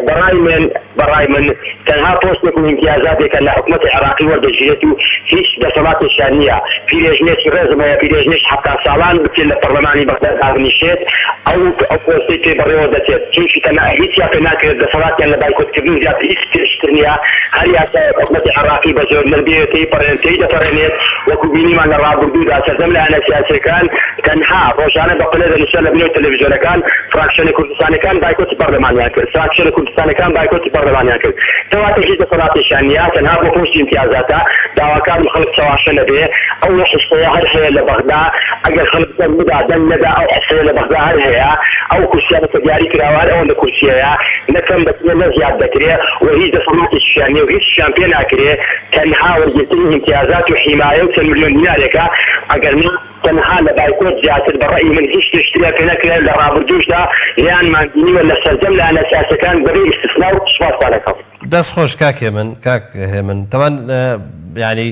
بەڕای من بەڕای من تەنها پۆستێک و ئیمتیازاتێکە لە حکومەتی عێراقی وەردەگیرێت و هیچ دەسەڵاتێکیان نییە، پیرێژنێکی ڕێزم هەیە پیرێژنێکی 70 ساڵان بچێت لە پەرلەمانی بەغدا دابنیشێت ئەو ئەو پۆستەی پێ بەڕێوە دەچێت چونکی تەنها هیچیان پێ ناکرێت دەسەڵاتیان لە بایکۆتکردن زیاتر هیچ تر نییە هەر یاسایەک حکومەتی عێراقی بە زۆر نەبێت تێیپەڕێنێت تێیدەپەڕێنێت وەکو بینیمان لە ڕابردوودا سەرجەم لایەنە سیاسیەکان تەنها ڕۆژانە بە پەلە دەنووسرا لە بنەوەی تەلەڤیزیۆنەکان، فراکسیۆنە کوردستانیەکان بایکۆتی پەڕلەمانیان کرد، فراکسیۆنە کوردستانیەکان بایکۆتی پەڕلەمانیان کرد، کەواتە هیچ دەسەڵاتێکیان نیە، تەنها بۆ پۆستی ئیمتیازاتە، داواکارم خەڵک چەواشە نەبێ، ئەو حیسەیە هەر هەیە لە بەغدا، ئەگەر خەڵک دەنگ بدا دەنگ نەدا ئەو حیسەیە لە بەغدا هەر هەیە، ئەو کورسیانە کە دیاری کراوە هەر ئەوەندە کورسیەیە، نە کەم دەکرێ نە زیاد دەکرێ و هیچ دەسەڵاتێکیشیان نیە و هیچیشیان پێ ناکرێ، تەنها وەرگرتنی ئیمتیازات و حیمایە و چەند ملیۆن دینارێکە، ئەگەرنا تەنها لە بایکۆت زیاتر بە ڕەئی من هیچ شتێکی تریان پێ نەکرا، لە ڕابردووشدا لێیانمان بینیوە لە سەرجەم لایەنە سیاسیەکان بەبێ ئیستسنا و سوپاستان ئەکەم. دەست خۆش کاک هێمن کاک هێمن تەبعەن یانی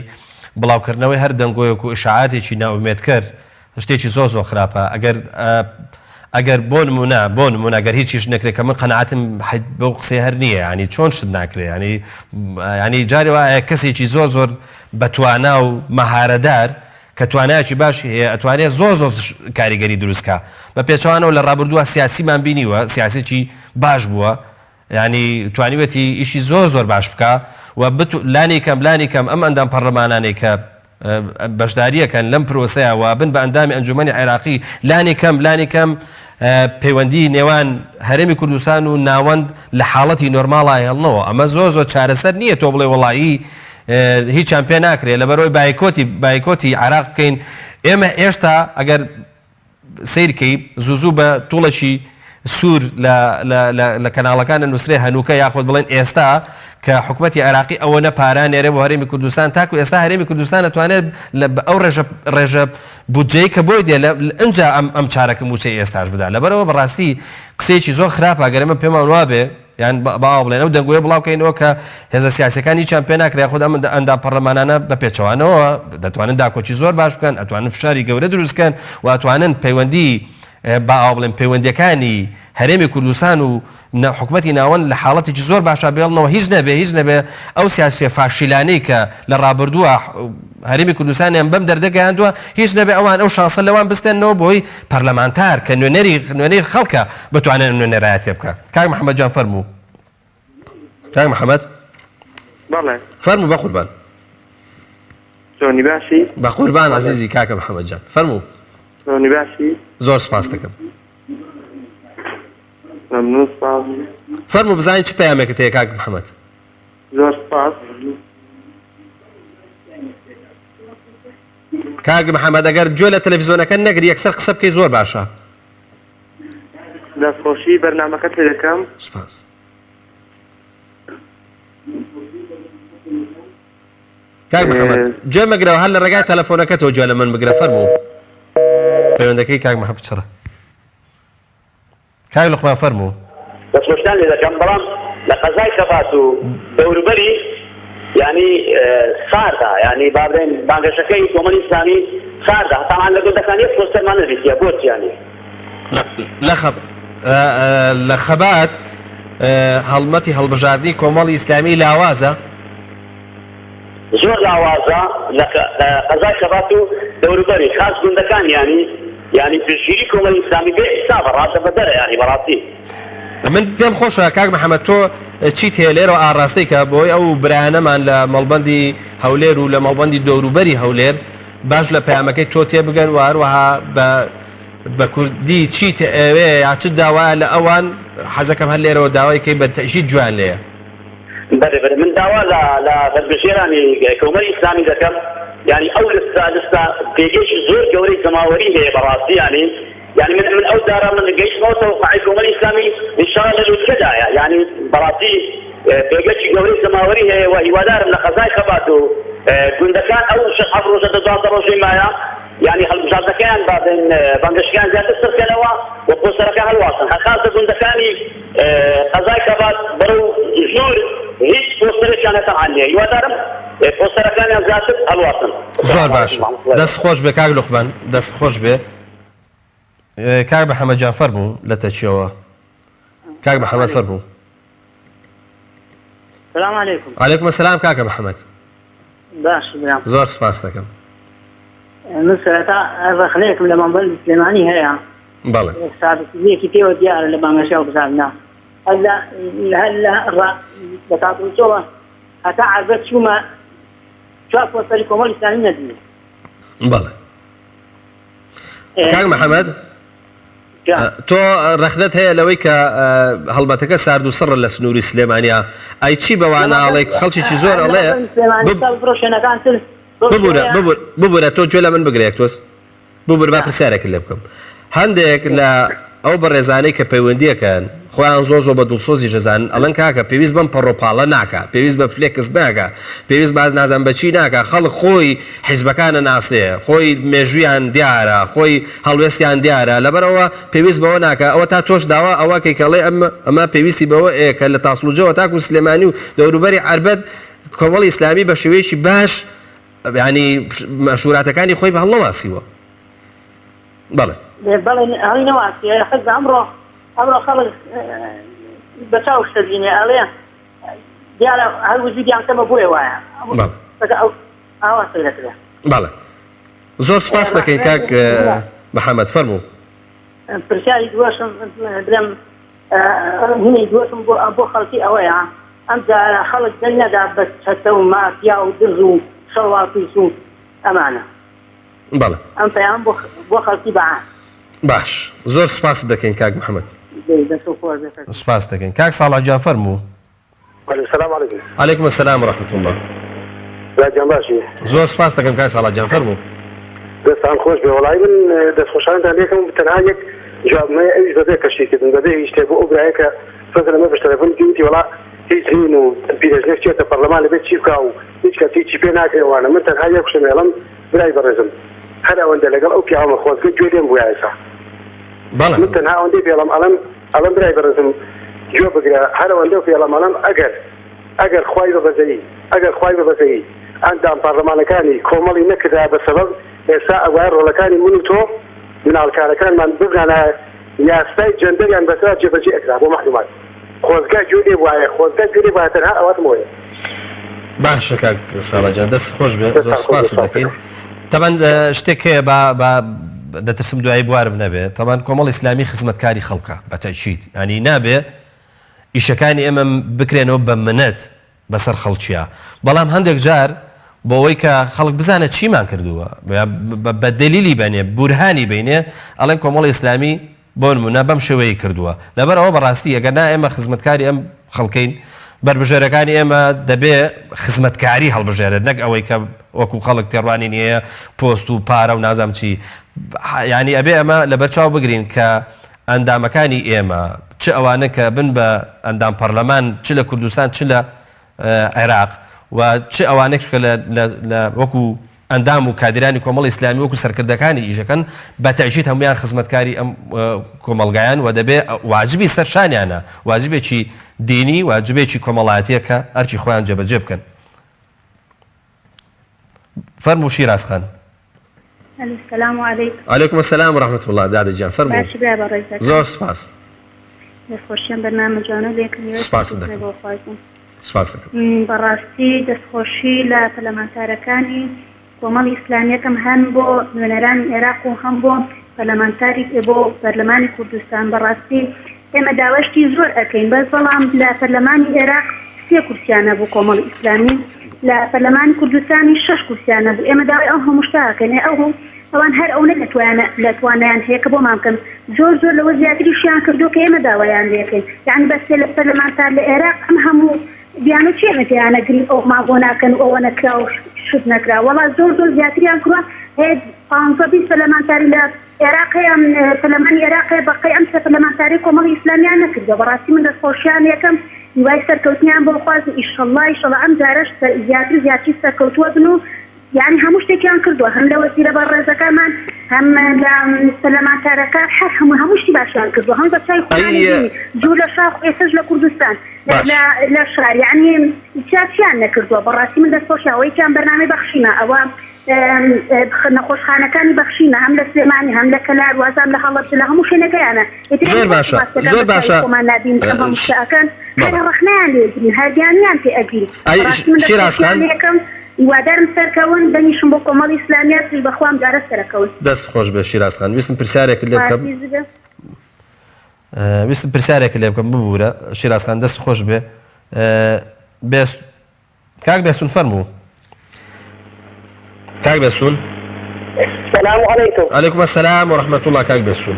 بڵاوکردنەوەی هەر دەنگۆیەک و ئیشاعاتێکی نائومێدکەر شتێکی زۆر زۆر خراپە ئەگەر ئەگەر بۆ نمونە بۆ نمونە گەر هیچیش نەکرێت کە من قەناعەتم بەو قسەی هەر نییە ینی چۆن شت ناکرێ ینی ینی جارێ وایە کەسێکی زۆر زۆر بەتوانا و مەهارەدار کە توانایەکی باشی هەیە ئەتوانێت زۆر زۆر کاریگەری دروستکە بە پێچوانەوە لە ڕابردووە سیاسیمان بینیوە سیاسێکی باش بووە یانی توانیوێتی ئیشی زۆر زۆر باش بکا و لانی کەم لانی کەم ئەم ئەندام پەڕلەمانانەی کە بەشداریەکەن لەم پرۆسەیە و بن بە ئەندامی ئەنجومەنی عێراقی لانی کەم لانی کەم پەیوەندی نێوان هەرێمی کوردستان و ناوەند لە حاڵەتی نۆرماڵا هێڵنەوە ئەمە زۆر زۆر چارەسەر نییە تۆ بڵێ وەڵایی هیچیان پێ ناکرێت لەبەرەوەی بایکۆتی بایکۆتی عێراق بکەین ئێمە ئێشتا ئەگەر سەیر کەی زوو زوو بە توڵێکی سوور لە لە لە لە کەناڵەکان ئەنووسرێ هەنووکە یاخود بڵێن ئێستا کە حکومەتی عێراقی ئەوەنە پارە نێرێ بۆ هەرێمی کوردستان تاکو ئێستا هەرێمی کوردستان ئەتوانێت لە ئەو ڕێژە ڕێژە بودجەی کە بۆی دێ لە ئینجا ئەم ئەم چارەکە مووچەی ئێستاش بدا لەبەرئەوە بەڕاستی قسەیەکی زۆر خراپە گەر ئێمە پێمان وابێ یان با ئاوا بڵێن ئەو دەنگۆیە بڵاو کەینەوە کە هێزە سیاسیەکان هیچیان پێ ناکرێ یاخود ئەم ئەندام پەڕلەمانانە بە پێچەوانەوە دەتوانن داکۆکی زۆر باش بکەن ئەتوانن فشاری گەورە دروست بکەن و ئەتوانن پەیوەندی با ئاوا بڵێن پەیوەندیەکانی هەرێمی کوردستان و حکومەتی ناوەند لە حاڵەتێکی زۆر باشا بێڵنەوە هیچ نەبێ هیچ نەبێ ئەو سیاسیە فاشیلانەی کە لە ڕابردووە هەرێمی کوردستانیان بەم دەردە گەیاندووە هیچ نەبێ ئەوان ئەو شانسە لەوان بستێننەوە بۆی پەرلەمانتار کە نوێنەری نوێنەری خەڵکە بتوانێت نوێنەرایەتێ بکە کاک محەممەد جان فەرموو کاک محەممەد بەڵێ فەرموو بە قوربان چۆنی باشی بە قوربان عزیزی کاکە محەممەد جان فەرموو چۆنی باشی زۆر سپاس دەکەم مەمنون سپاس فەرموو بزانین چ پەیامێکت هەیە کاک محەممەد زۆر سپاس کاک محەممەد ئەگەر گوێ لە تەلەڤیزیۆنەکە نەگری یەکسەر قسە بکەی زۆر باشە دەستخۆشی بەرنامەکەت لێ دەکەم. سپاس. کاک محەممەد گوێ مەگرەوە هەر لە ڕێگای تەلەفۆنەکەتەوە گوێ لە من بگرە فەرموو پەیوەندەکەی کاک محەممەد بچڕە. کاک لوقمان فەرموو. دەستخۆشتان لێ دەکەم بەڵام لە قەزای خەبات و دەوروبەری یانی ساردە یانی با بڵێین بانگەشەکەی کۆمەڵی ئیسلامی ساردە تەبعەن لە گوندەکان یەک پۆستەرمان نەبیستیە بۆچ یانی. لە خەبات هەڵمەتی هەڵبژاردنی کۆمەڵی ئیسلامی لاوازە؟ زۆر لاوازە لە قەزای خەبات و دەوروبەری خاس گوندەکان یانی یانی پشتگیری کۆمەڵی ئیسلامی بێ حیسابە ڕادە بەدەرە یانی بەڕاستی. من پێم خۆشە کاک محمد تۆ چیت هەیە لێرەوە ئاڕاستەی کە بۆی ئەو برایانەمان لە مەڵبەندی هەولێر و لە مەڵبەندی دەوروبەری هەولێر باش لە پەیامەکەی تۆ تێبگەن و هەروەها بە بە کوردی چیت ئەوێ یا چ داوایە لە ئەوان حەزەکەم هەر لێرەوە داوای کەی بە تەئکید گوێیان لێیە. بەلێ بەلێ من داوا لە لە بەربژێرانی کۆمەری ئیسلامی دەکەم. یانی ئەو لستە لستە پێگەیەکی زۆر گەورەی جەماوەری هەیە بەڕاستی یانی یانی من من ئەو جارە من گەیشتمەوە تەوقعی کۆمەڵی ئیسلامی ئینشاڵا لە لوتکەدایە یانی بەڕاستی پێگەیەکی گەورەی جەماوەری هەیە و هیوادارم لە قەزای خەبات و گوندەکان ئەو شەش حەفت ڕۆژە دە 12 ڕۆژەی مایە یانی هەڵبژاردنەکەیان با بن بانگەشەکەیان زیاتر سڕ کەنەوە و پۆستەرەکان هەڵواسن هەر خاصە گوندەکانی قەزای خەبات بەرەو ژوور هیچ پۆستەرێکیان هەتەمان نییە هیوادارم پۆستەرەکانیان زیاتر هەڵواسن. زۆر باش دەست خۆش بێ کاک لوقمان دەست خۆش بێ کاک محەممەد جان فەرموو لە تەکیەوە کاک محەممەد فەرموو سلام علیکم علیکم السلام کاکە محەممەد باش برام زۆر سپاس دەکەم من سەرەتا ڕەخنەیەکم لە مەنبەر سلێمانی هەیە بەڵێ سادەیەکی پێوە دیارە لە بانگەشە هەڵبژاردنە هەر لە هەر لە لە تاتوچۆوە هەتا عەربەت چوومە چوار پۆستەری کۆمەڵی ئیسلامی نەدیوە. بەڵێ کاک محەممەد تۆ ڕەخنەت هەیە لەوەی کە هەڵمەتەکە سارد و سڕە لە سنووری سلێمانیا ئەی چی بەوانە ئەڵێ خەڵکێکی زۆر ئەڵێ ببورە ببورە تۆ گوێ لە من بگرێک تۆس ببورە با پرسیارێکت لێ بکەم. هەندێک لە ئەو بەڕێزانەی کە پەیوەندیەکەن خۆیان زۆر زۆر بە دڵسۆزیش دەزانن ئەڵێن کاکە پێویست بەم پەڕۆپاڵە ناکا پێویست بە فلێکس ناکا پێویست بە نازانم بە چی ناکا خەڵک خۆی حیزبەکان ئەناسێ خۆی مێژوویان دیارە خۆی هەڵوێستیان دیارە لەبەرئەوە پێویست بەوە ناکا ئەوە تا تۆش داوا ئەوە کەی کە ئەڵێ ئەم ئەمە پێویستی بەوە ئێ کە لە تاسڵوجەوە تاکو سلێمانی و دەوروبەری عەربەت کۆمەڵی ئیسلامی بە شێوەیەکی باش یانی مەشوراتەکانی خۆی بە هەڵنەواسیوە بەڵێ. بەڵێ هەڵی نەواسیوە حزب ئەمڕۆ ئەمڕۆ خەڵک بە چاو شتە بینێ ئەڵێ دیارە هەر وجودیان کەمە بۆیە وایە ئەو ئاوا سەیرەکرێ. بەڵێ زۆر سپاس دەکەین کاک محەممەد فەرموو. پرسیاری دووەشم بڵێم هینی دووەشم بۆ بۆ خەڵکی ئەوەیە ئەم جارە خەڵک دەنگ نەدا بە چەتە و مافیا و دز و شەڵواڵ پیس و ئەمانە. بەڵێ. ئەم پەیامەم بۆ بۆ خەڵکی بە عام. باش زۆر سوپاست دەکەین کاک محمد. دەی دەست خۆش بێ سەرکەوتوو. سوپاست دەکەین کاک ساڵح گیان فەرموو. الو سلام علیکم. علیکم السلام و رحمة اللە. برا گیان باشی. زۆر سوپاست دەکەم کاک ساڵح گیان فەرموو. دەستان خۆش بێ وەڵایی من دەستخۆشانتان لێکەم تەنها یەک جوابم هەیە ئەویش بەبێ تەشهیر کردن بەبێ هیچ شتێک بۆ ئەو برایە کە سۆزە لەمە بەش تەلەفۆن وتی وتی وەڵا هیچ نین و پیرەژنێک چێتە پەڕلەمان دەبێت چی بکا و هیچ کەس هیچی پێ ناکرێ وانە من تەنها یەک وشەم ئێڵم برای بەڕێزم هەر ئەوەندە لەگەڵ ئەو پیاوەمە خۆزگە گوێ لێم بوویا ئێسا بەڵێ من تەنها ئەوەندەی پێڵم ئەڵێم ئەڵێم برای بەڕێزم گوێ بگرە هەر ئەوەندە پێڵم ئەڵێم ئەگەر ئەگەر خوای بە بەزەیی ئەگەر خوای بە بەزەیی ئەندام پارلەمانەکانی کۆمەڵی نەکردایە بە سەبەب ئێستا ئەبوایە ڕۆڵەکانی من و تۆ مناڵکارەکانمان ببرانایە یاسای جەندەریان بەسەرا جێبەجێ ئەکرا بۆ مەعلومات خۆزگا گوێ لێ بوایە خۆزگا گوێ لێ بوایە تەنها ئاواتم ئەوەیە. باشە کاک ساڵح جان دەست خۆش بێ زۆر دەستان خۆش بێ سوپاست سپاس دەکەین دەکەم. تەبەن شتێک هەیە با با دەترسم دوایی بوارم نەبێ تەبەن کۆمەڵ ئیسلامی خزمەتکاری خەڵکە بە تەئکید یانی نابێ ئیشەکانی ئێمە بکرێنەوە بە منەت بەسەر خەڵکیا بەڵام هەندێک جار بۆوەی کە خەڵک بزانێت چیمان کردووە بە دەلیلی بەنێ بورهانی بینێ ئەڵێن کۆمەڵی ئیسلامی بۆ نمونە بەم شێوەیە کردووە لەبەر ئەوە بەڕاستی ئەگەر نا ئێمە خزمەتکاری ئەم خەڵکەین بەربژێرەکانی ئێمە دەبێ خزمەتکاری هەڵبژێرێت نەک ئەوەی کە وەکو خەڵک تێڕوانینی هەیە پۆست و پارە و نازام چی یعنی ئەبێ ئەمە لەبەرچاو بگرین کە ئەندامەکانی ئێمە، چ ئەوانە کە بن بە ئەندام پەرلەمان چ لە کوردستان چ لە عێراق و چ ئەوانەش کە لە وەکو ئەندام و کادیرانی کۆمەڵی ئیسلامی وەکو سەرکردەکانی ئیشەکەن بە تەئکید هەموویان خزمەتکاری ئەم کۆمەڵگایان و دەبێ واجبی سەر شانیانە واجبێکی دینی واجبێکی کۆمەڵایەتیە کە ئەرکی خۆیان جێبەجێ بکەن. فەرموو شیراز خان. الو السلام علیکم. علیکم السلام و رحمة اللە دادە گیان فەرموو. باشی برای بەڕێزەکەم. زۆر سپاس. دەستخۆشی ئەم بەرنامە جوانە لێکم هیوای سپاست سەرکەوتنە دەکەم. بۆ خوازم. سپاست دەکەم. بەڕاستی دەستخۆشی لە پەرلەمانتارەکانی کۆمەڵی ئیسلامیەکەم هەم بۆ نوێنەرانی ئێراق و هەم بۆ پەرلەمانتاری بۆ پەرلەمانی کوردستان بەڕاستی ئێمە داوای شتی زۆر ئەکەین بەس بەڵام لە پەرلەمانی ئێراق سێ کورسیان هەبوو کۆمەڵی ئیسلامی لە پەرلەمانی کوردستانی شەش کورسیان هەبوو ئێمە داوای ئەو هەموو شتە ئەکەین ئێ ئەو ئەوان هەر ئەونە لە توانە لە توانایان هەیە کە بۆمان بکەن زۆر زۆر لەوە زیاتریشیان کردووە کە ئێمە داوایان لێکەین یعنی بەس لە پەرلەمانتار لە ئێراق ئەم هەموو. بیانوو چیە ئێمە تێیانەگرین ئەوەمان بۆ ناکەن و ئەوە نەکرا و شت نەکرا وەڵا زۆر زۆر زیاتریان کروە هەیە پانزە 20 پەرلەمانتاری لە عێراق هەیە پەرلەمانی عێراق هەیە بەقەی ئەم سێ پەرلەمانتارەی کۆمەڵی ئیسلامیان نەکردوە بەڕاستی من دەستخۆشیان یەکەم هیوای سەرکەوتنیان بۆ خوازم ئیشەڵا ئیشەڵا ئەم جارەش زیاتر و زیاتری سەرکەوتووە بن و یانی هەموو شتێکیان کردووە هەم لە وەزیرە بەڕێزەکەمان هەم لە پەرلەمانتارەکان هەر هەموو هەموو شتی باشیان کردووە هەم بە چای خۆیان ئەی بینی زوو لە شاخ و ئێستەش لە کوردستان باش لە لە شار یانی چیا چیان نەکردووە بەڕاستی من دەستخۆشی ئەوە یەکیان بەرنامەی بەخشینە ئەوە نەخۆشخانەکانی بەخشینە هەم لە سلێمانی هەم لە کەلار وازام لە هەڵەبجە لە هەموو شوێنەکەیانە ئیتر زۆر ئێمە باشە ڕاستەکان زۆر بە چاوی باشە خۆمان نابینین ئەم هەموو شتە ئەکەن هەر بەڵێ ڕەخنەیان لێ ئەگرین هەر بیانویان پێ ئەگرین ئەی بەڕاستی من شیراز دەستخۆشیان خان لێ ئەکەم هیوادارم سەرکەون دەنگیشم بۆ کۆمەڵی ئیسلامیە پشت بەخوا ئەم جارە سەرەکەون. دەست خۆش بێ شیراز خان ویستم پرسیارێکت لێ بکەم سپاسی زگە. ویستم پرسیارێکت لێ بکەم ببورە شیراز خان دەست خۆش بێ بێست کاک بێستون فەرموو کاک بێستون سلام علیکم علیکم السلام و رحمة الله کاک بێستون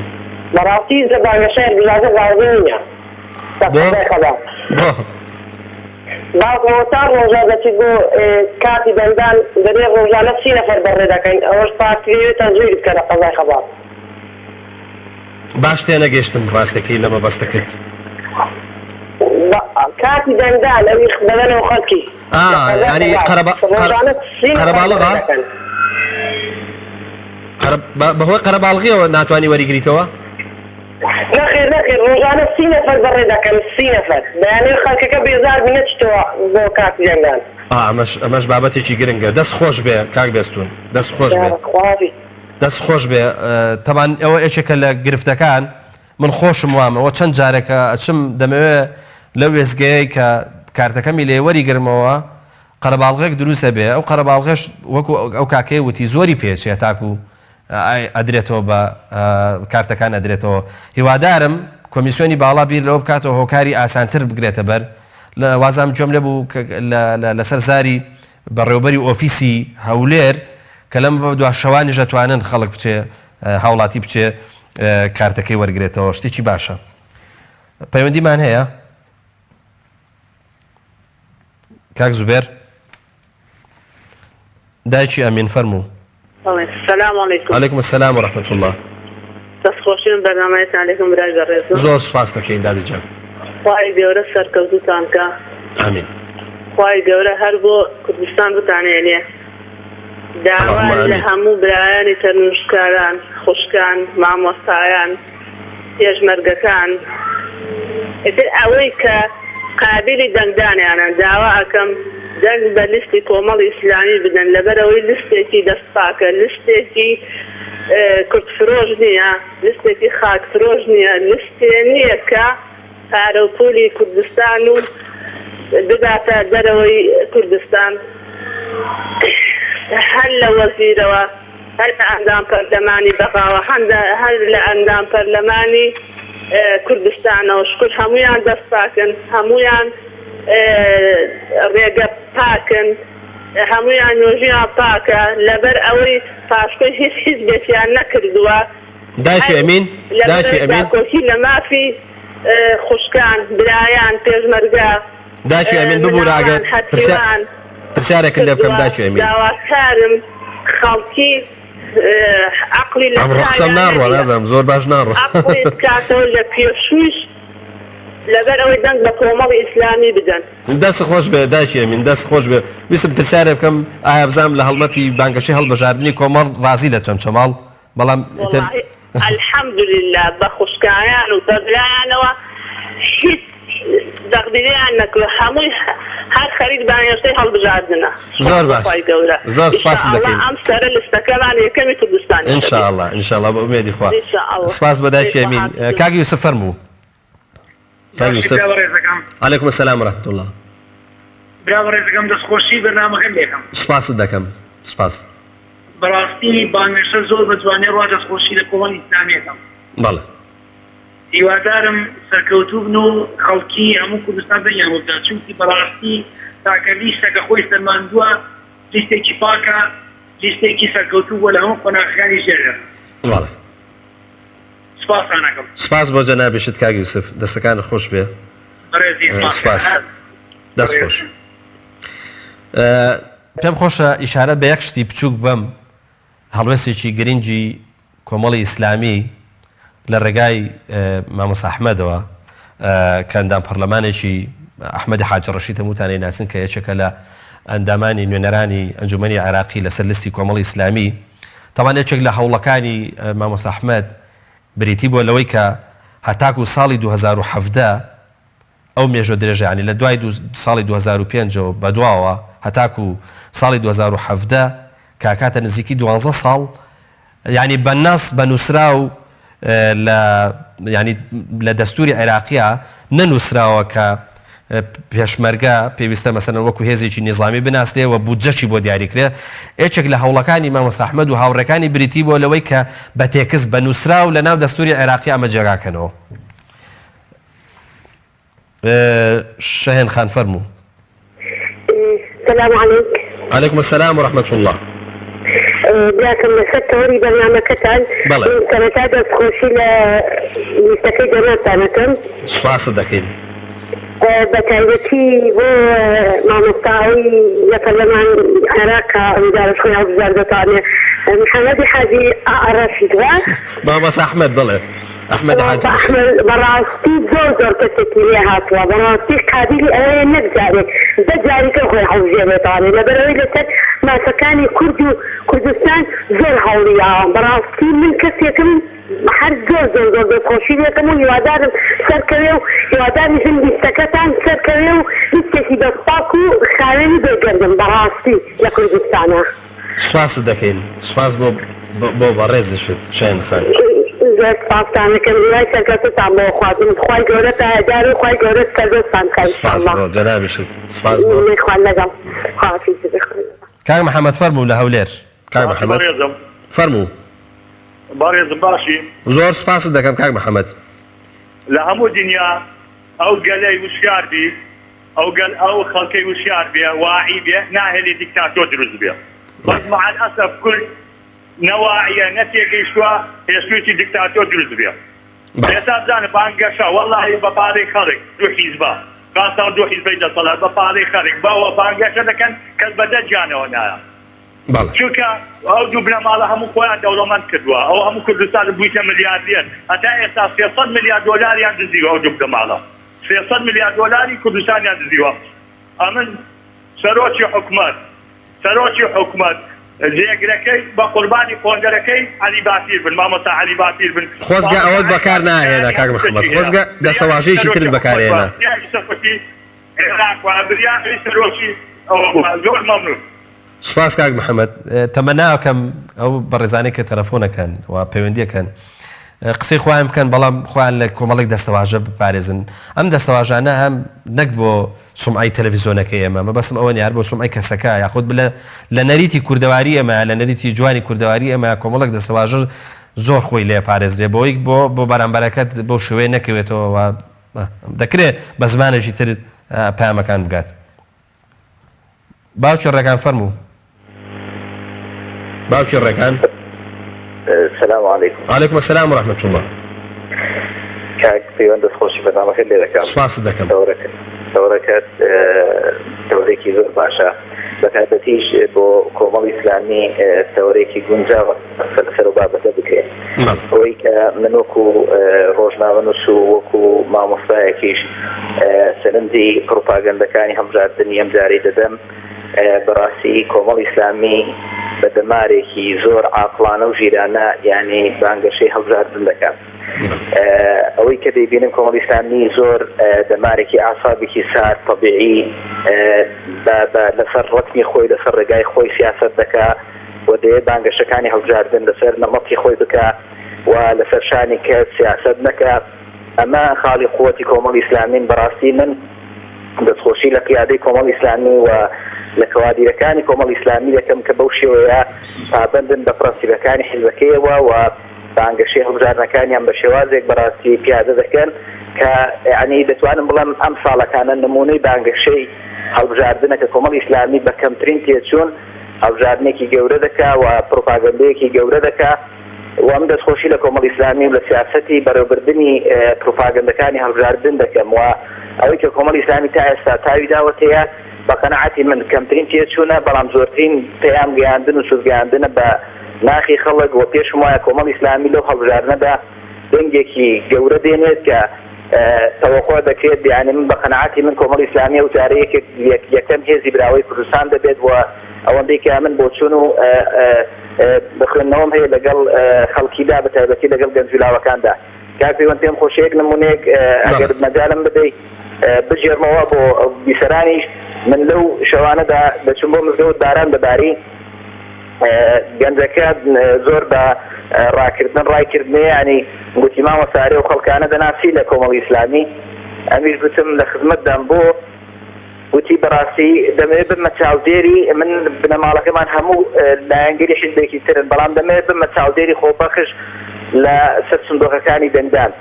بەڕاستی لە بانگەشەی هەڵبژاردن ڕازی نییە بۆ بۆ باوکمەوە تا ڕۆژە دەچیت بۆ کارتی دەنگدان دەبێ ڕۆژانە سی نەفەر بەڕێ دەکەین ئەوەش پارتی دەیەوێت تەزویر بکە لە قەزای خەبات. باش تێنەگەیشتم ڕاستەکەی لە مەبەستەکەت. کارتی دەنگدان ئەوی دەدەنەوە خەڵکی ئا لە قەزای یانی خەبات قەرەبا قەر ڕۆژانە سی نەفەر بەڕێ قەرەباڵغە؟ دەکەن. قەرە بە بەهۆی قەرەباڵغیەوە ناتوانی وەریگریتەوە؟ نەخێر نەخێر ڕۆژانە سی نەفەر بەڕێ دەکەن سی نەفەر دەیانەوێت خەڵکەکە بێزار بی نەچتەوە بۆ کارتی دەنگدان. ئا ئەمەش ئەمەش بابەتێکی گرنگە دەست خۆش بێ کاک بێستون دەست خۆش بێ. یاڕەب خواحافیز. دەست خۆش بێ تەبان ئەوە یەکێکە لە گرفتەکان من خۆشم وام ئەوە چەند جارێکە ئەچم دەمەوێ لەو وێستگەیەی کە کارتەکەمی لێ وەریگرمەوە قەرەباڵغێک دروست ئەبێ ئەو قەرەباڵغەش وەکو ئەو کاکەیە وتی زۆری پێچێ تاکو ئەدرێتەوە بە کارتەکان ئەدرێتەوە هیوادارم کۆمیسیۆنی باڵا بیر لەوە بکاتەوە هۆکاری ئاسانتر بگرێتە بەر لە وازام گوێم لێ بوو لەسەر زاری بەڕێوبەری ئۆفیسی هەولێر کە لەم دوا شەوانیش ئەتوانن خەڵک بچێ هاوڵاتی بچێ کارتەکەی وەرگرێتەوە شتێکی باشە پەیوەندیمان هەیە کاک زوبێر دایکی ئەمین فەرموو. بەڵێ سلام علیکم. علیکم السلام و رحمة اللە. دەست خۆشی من بەرنامەیەتان لێکم برای بەڕێزم. زۆر سوپاس دەکەین دادە گیان. خوای گەورە سەرکەوتوتان کا. ئامین. خوای گەورە هەر بۆ کوردستان بتانهێنێ. داوا لە هەموو برایانی تەرنوشکاران، خوشکان، مامۆستایان، پێشمەرگەکان ئیتر ئەوەی کە قابیلی دەنگدانیانە داوا ئەکەم دەنگ بە لیستی کۆمەڵی ئیسلامی بدەن لەبەرئەوەی لیستێکی دەست پاکە لیستێکی کورد فرۆش نییە لیستێکی خاک فرۆش نییە لیستێ نییە کە پارە و پولی کوردستان و بباتە دەرەوەی کوردستان هەر لە وەزیرەوە هەر لە ئەندام پەرلەمانی بەغاوە هەر لە ئەندام پەرلەمانی کوردستانەوە شکور هەموویان دەست پاکن هەموویان ڕێگە پاکن هەموویان مێژوویان پاکە لەبەر ئەوەی پاشکۆی هیچ حیزبێکیان نەکردووە دایکی ئەمین دایکی ئەمین داکۆکی لە مافی خوشکان برایان پێشمەرگە دایکی ئەمین ببورە ئەگەر مناڵان هەتیوان پرسیارێکت لێ بکەم دایکی ئەمین. داواکارم خەڵکی عەقڵی لە ئەمڕۆ قسەم کاریا ناڕوا نەبیە نازانم زۆر باش ناڕوا. عەقڵی بکاتەوە لە پێشوویش لەبەر ئەوەی دەنگ بە کۆمەڵی ئیسلامی بدەن. دەست خۆش بێ دایکی ئەمین دەست خۆش بێ ویستم پرسیارێ بکەم ئایا بزانم لە هەڵمەتی بانگەشەی هەڵبژاردنی کۆمەڵ ڕازی لە چەمچەماڵ بەڵام ئیتر وەڵاهی الحمدللە بە خوشکایان و بە برایانەوە هیچ دەغدیریان نەکردوە هەمووی هەر خەریک بانگێشتەی هەڵبژاردنە زۆر سوپاس بۆ باش خوای گەورە زۆر ان سوپاست شاء اللە دەکەین ئەم سەرە لستەکەمان یەکەمی کوردستانیش ان ئەبێ شاء اللە ان شاء اللە بە ئومێدی خوا ان شاء اللە سوپاس بۆ دایکی ئەی ئەمین خواحافیز. کاک یوسف فەرموو کاک باشی یوسف برا بەڕێزەکەم. علیکم السلام ورحمة اللە برا بەڕێزەکەم دەستخۆشی بەرنامەکەت لێکەم. سوپاست دەکەم سوپاس. بەڕاستی بانگەشە زۆر بە جوانی ڕوا دەستخۆشی لە کۆمەڵی ئیسلامی ئەکەم. بەڵێ. هیوادارم سەرکەوتوو بن و خەڵکی هەموو کوردستان دەنگیان بۆ بدات چونکی بەڕاستی تاکە لیستە کە خۆی سەلماندووە لیستێکی پاکە لیستێکی سەرکەوتوو بووە لە هەموو قۆناغەکانی ژیانیان. بەڵێ. سوپاستان ئەکەم. سوپاس بۆ جەنابیشت کاک یوسف دەستەکانت خۆش بێ. بەڕێزی سوپاس. سوپاس. دەست خۆش. پێم خۆشە ئیشارە بە یەک شتی بچووک بەم هەڵوێستێکی گرنگی کۆمەڵی ئیسلامی لە ڕێگای مامۆستا ئەحمەدەوە کە ئەندام پەرلەمانێکی ئەحمەدی حاجی ڕەشید هەمووتان ئەیناسن کە یەکێکە لە ئەندامانی نوێنەرانی ئەنجومەنی عێراقی لەسەر لیستی کۆمەڵی ئیسلامی تاوان یەکێک لە هەوڵەکانی مامۆستا ئەحمەد بریتی بووە لەوەی کە هەتاکو ساڵی 2017 ئەو مێژوە درێژە یانی لە دوای ساڵی 2005 ەوە بەدواوە هەتاکو ساڵی 2017 کە ئەکاتە نزیکی دوانزە ساڵ یانی بە نەس بە نوسراو لە یانی لە دەستوری عێراقیا نەنوسراوە کە پێشمەرگە پێویستە مەسەلەن وەکو هێزێکی نیزامی بناسرێ و بودجەشی بۆ دیاریکرێ یەکێک لە هەوڵەکانی مامۆستا ئەحمەد و هاوڕێکانی بریتی بووە لەوەی کە بە تێکست بە نوسراو لە ناو دەستوری عێراقی ئەمە جێگاکەنەوە. شەهێن خان فەرموو. سلام علیک. علیکم السلام و رحمة اللە. براکەم لەسەر تەوەری بەرنامەکەتان بەڵێ. من سەرەتا دەستخۆشی لە لیستەکەی جەنابتان ئەکەم. سوپاست دەکەین. بە تایبەتی بۆ مامۆستا ئەوەی لە پەرلەمان عێراق ئەمجارەش خۆی هەڵبژاردۆتەوانێ محەمەدی حاجی ڕەشید وا؟ مامۆستا ئەحمەد بەڵێ. ئەحمەد حاجی مامۆستا ڕەشید. ئەحمەد بەڕاستی زۆر زۆر کەسێکی لێهاتووە بەڕاستی قابیلی ئەوەیە نەک جارێک دە جاریکە خۆی هەڵبژێرێتەوانێ لەبەرئەوەی لەسەر مافەکانی کورد و کوردستان زۆر هەوڵی یاوە بەڕاستی من کەسێکم هەر زۆر زۆر زۆر دەستخۆشی لێکەم و هیوادارم سەرکەوێ و هیواداریشم لیستەکەتان سەرکەوێ و لیستێکی دەستپاک و خاوێنی بێگەردن بەڕاستی لە کوردستانا. سوپاست دەکەین سوپاس بۆ بۆ بەڕێزیشت شایەن خان. زۆر سوپاستان ئەکەم هیوای سەرکەوتنتان بۆ ئەخوازم خوای گەورە پایەدار و خوای گەورە سەردەستان بکا ان شاء سوپاس اللە. بۆ جەنابیشت سوپاس بۆ. خوان لەگەڵ خواحافیز بێ خوان لەگەڵ. کاک محمد فەرموو لە هەولێر. کاک باشی محمد بەڕێزم. فەرموو. بەڕێزم باشی. زۆر سوپاست دەکەم کاک محمد. لە هەموو دنیا ئەو گەلەی وشیار بی ئەو گەل ئەو خەڵکەی وشیار بێ واعی بێ ناهێلێ دیکتاتۆر دروست بێ بەس مع الاسف کورد نە واعیە نە تێگەیشتوە هێشتویتی دیکتاتۆر دروست بێ ئێستا بزانە بانگەشە وەڵاهی بە پارەی خەڵک دوو حیزبە خاسە دوو حیزبەی دەسەڵات بە پارەی خەڵک بەوە بانگەشە دەکەن کەس بە دەنگیانەوە نایە چونکە ئەو دوو بنەماڵە هەموو خۆیان دەوڵەمەند کردووە ئەو هەموو کوردستان بوویتە ملیاردێر هەتا ئێستا 300 ملیار دۆلاریان دزیوە ئەو دوو بنەماڵە 300 ملیار دۆلاری کوردستانیان دزیوە ئەمن سەرۆکی حکومەت سەرۆکی حکومەت جێگرەکەی بە قوربانی قۆندەرەکەی عەلی باپیر بن مامۆستا عەلی باپیر بن خۆزگە ئەوەت بەکار ناهێنا کاک محمد خۆزگە دەستەواژەیەکی ترت بەکارهێنا. عێراق وایە بریا ئەوی سەرۆکی ئەوە بووە زۆر مەمنون. سوپاس کاک محمد تەمەنا ئەکەم ئەو بەڕێزانەی کە تەلەفۆن ئەکەن و پەیوەندی ئەکەن قسەی خۆیان بکەن بەڵام خۆیان لە کۆمەڵێک دەستەواژە بپارێزن ئەم دەستەواژانە هەم نەک بۆ سومعەی تەلەفیزۆنەکەی ئێمە مەبەستم ئەوە نیە هەر بۆ سومعەی کەسەکە یاخود لە لە نەریتی کوردەواری ئێمە لە نەریتی جوانی کوردەواری ئێمە کۆمەڵێک دەستەواژە زۆر خۆی لێ پارێزرێ بۆی بۆ بۆ بەرامبەرەکەت بەو شێوەیە نەکەوێتەوە دەکرێ بە زمانێکی تر پەیامەکان بگات. باوکی ڕێکان فەرموو. باوکی ڕێکان. سلام علیکم. علیکم السلام و رحمة اللە. کاک پەیوەند دەست خۆشی بەرنامەکەت لێ دەکەم. سوپاست دەکەم. تەوەرەکەت تەوەرەکەت تەوەرێکی زۆر باشە بە تایبەتیش بۆ کۆمەڵی ئیسلامی تەوەرێکی گونجاوە قسە لەسەر ئەو بابەتە بکرێت. ئەوەی کە من وەکو ڕۆژنامەنووس و وەکو مامۆستایەکیش سەرنجی پڕوپاگەندەکانی هەڵبژاردنی ئەم جارەی دەدەم، بەڕاستی کۆمەڵی ئیسلامی بە دەمارێکی زۆر عاقڵانە و ژیرانە یانی بانگەشەی هەڵبژاردن دەکات. ئەوەی کە دەیبینم کۆمەڵی ئیسلامی زۆر دەمارێکی ئاسابێکی سارد تەبیعی لەسەر ڕەتمی خۆی لەسەر ڕێگای خۆی سیاسەت دەکا. و دەیەوێت بانگەشەکانی هەڵبژاردن لەسەر نەمەتی خۆی بکا و لەسەر شانی کەس سیاسەت نەکا ئەمە خاڵی قوتی کۆمەڵی ئیسلامین بەڕاستی من دەستخۆشی لە قیادەی کۆمەڵی ئیسلامی و لە کەوادیرەکانی کۆمەڵی ئیسلامی دەکەم کە بەو شێوەیە پابەندن بە پرەنسیپەکانی حیزبەکەیەوە و بانگەشەی هەڵبژاردنەکانیان بە شێوازێک بەڕاستی پیادە دەکەن کە یانی دەتوانم بڵێم ئەم ساڵەکانە نموونەی بانگەشەی هەڵبژاردنە کە کۆمەڵی ئیسلامی بە کەمترین تێچوون هەڵبژاردنێکی گەورە دەکا و پروپاگەندەیەکی گەورە دەکا و ئەم دەستخۆشی لە کۆمەڵی ئیسلامی و لە سیاسەتی بەڕێوەبردنی پروپاگەندەکانی هەڵبژاردن دەکەم و ئەوەی کە کۆمەڵی ئیسلامی تا ئێستا تاوی داوەتەیە بە قەناعەتی من کەمترین تێچوونە بەڵام زۆرترین پەیام گەیاندن و سوود گەیاندنە بە ناخی خەڵک و پێشم وایە کۆمەڵی ئیسلامی لەو هەڵبژاردنەدا دەنگێکی گەورە دێنێت کە تەوەقوع دەکرێت یانی من بە قەناعەتی من کۆمەڵی ئیسلامی ئەو جارە یەکێک یەکەم هێزی براوەی کوردستان دەبێت و ئەوەندەی کە من بۆچوون و خوێندنەوەم هەیە لەگەڵ خەڵکیدا بە تایبەتی لەگەڵ گەنج و لاوەکاندا کاک پەیوەند پێم خۆشە یەک نمونەیەک ئەگەر مەجالم بدەی بگێڕمەوە بۆ بیسەرانیش من لەو شەوانەدا دەچوم بۆ مزگەوت باران دەباری گەنجەکە زۆر بە ڕاکردن ڕایکردنێ یانی گوتی مامۆستا ئەرێ ئەو خەڵکانە دەناسی لە کۆمەڵی ئیسلامی ئەمیش گوتم لە خزمەتدام بۆ گوتی بەڕاستی دەمەوێت ببمە چاودێری من بنەماڵەکەمان هەموو لایەنگری حیزبێکی ترن بەڵام دەمەوێت ببمە چاودێری خۆبەخش لە سەر سندوقەکانی دەنگدان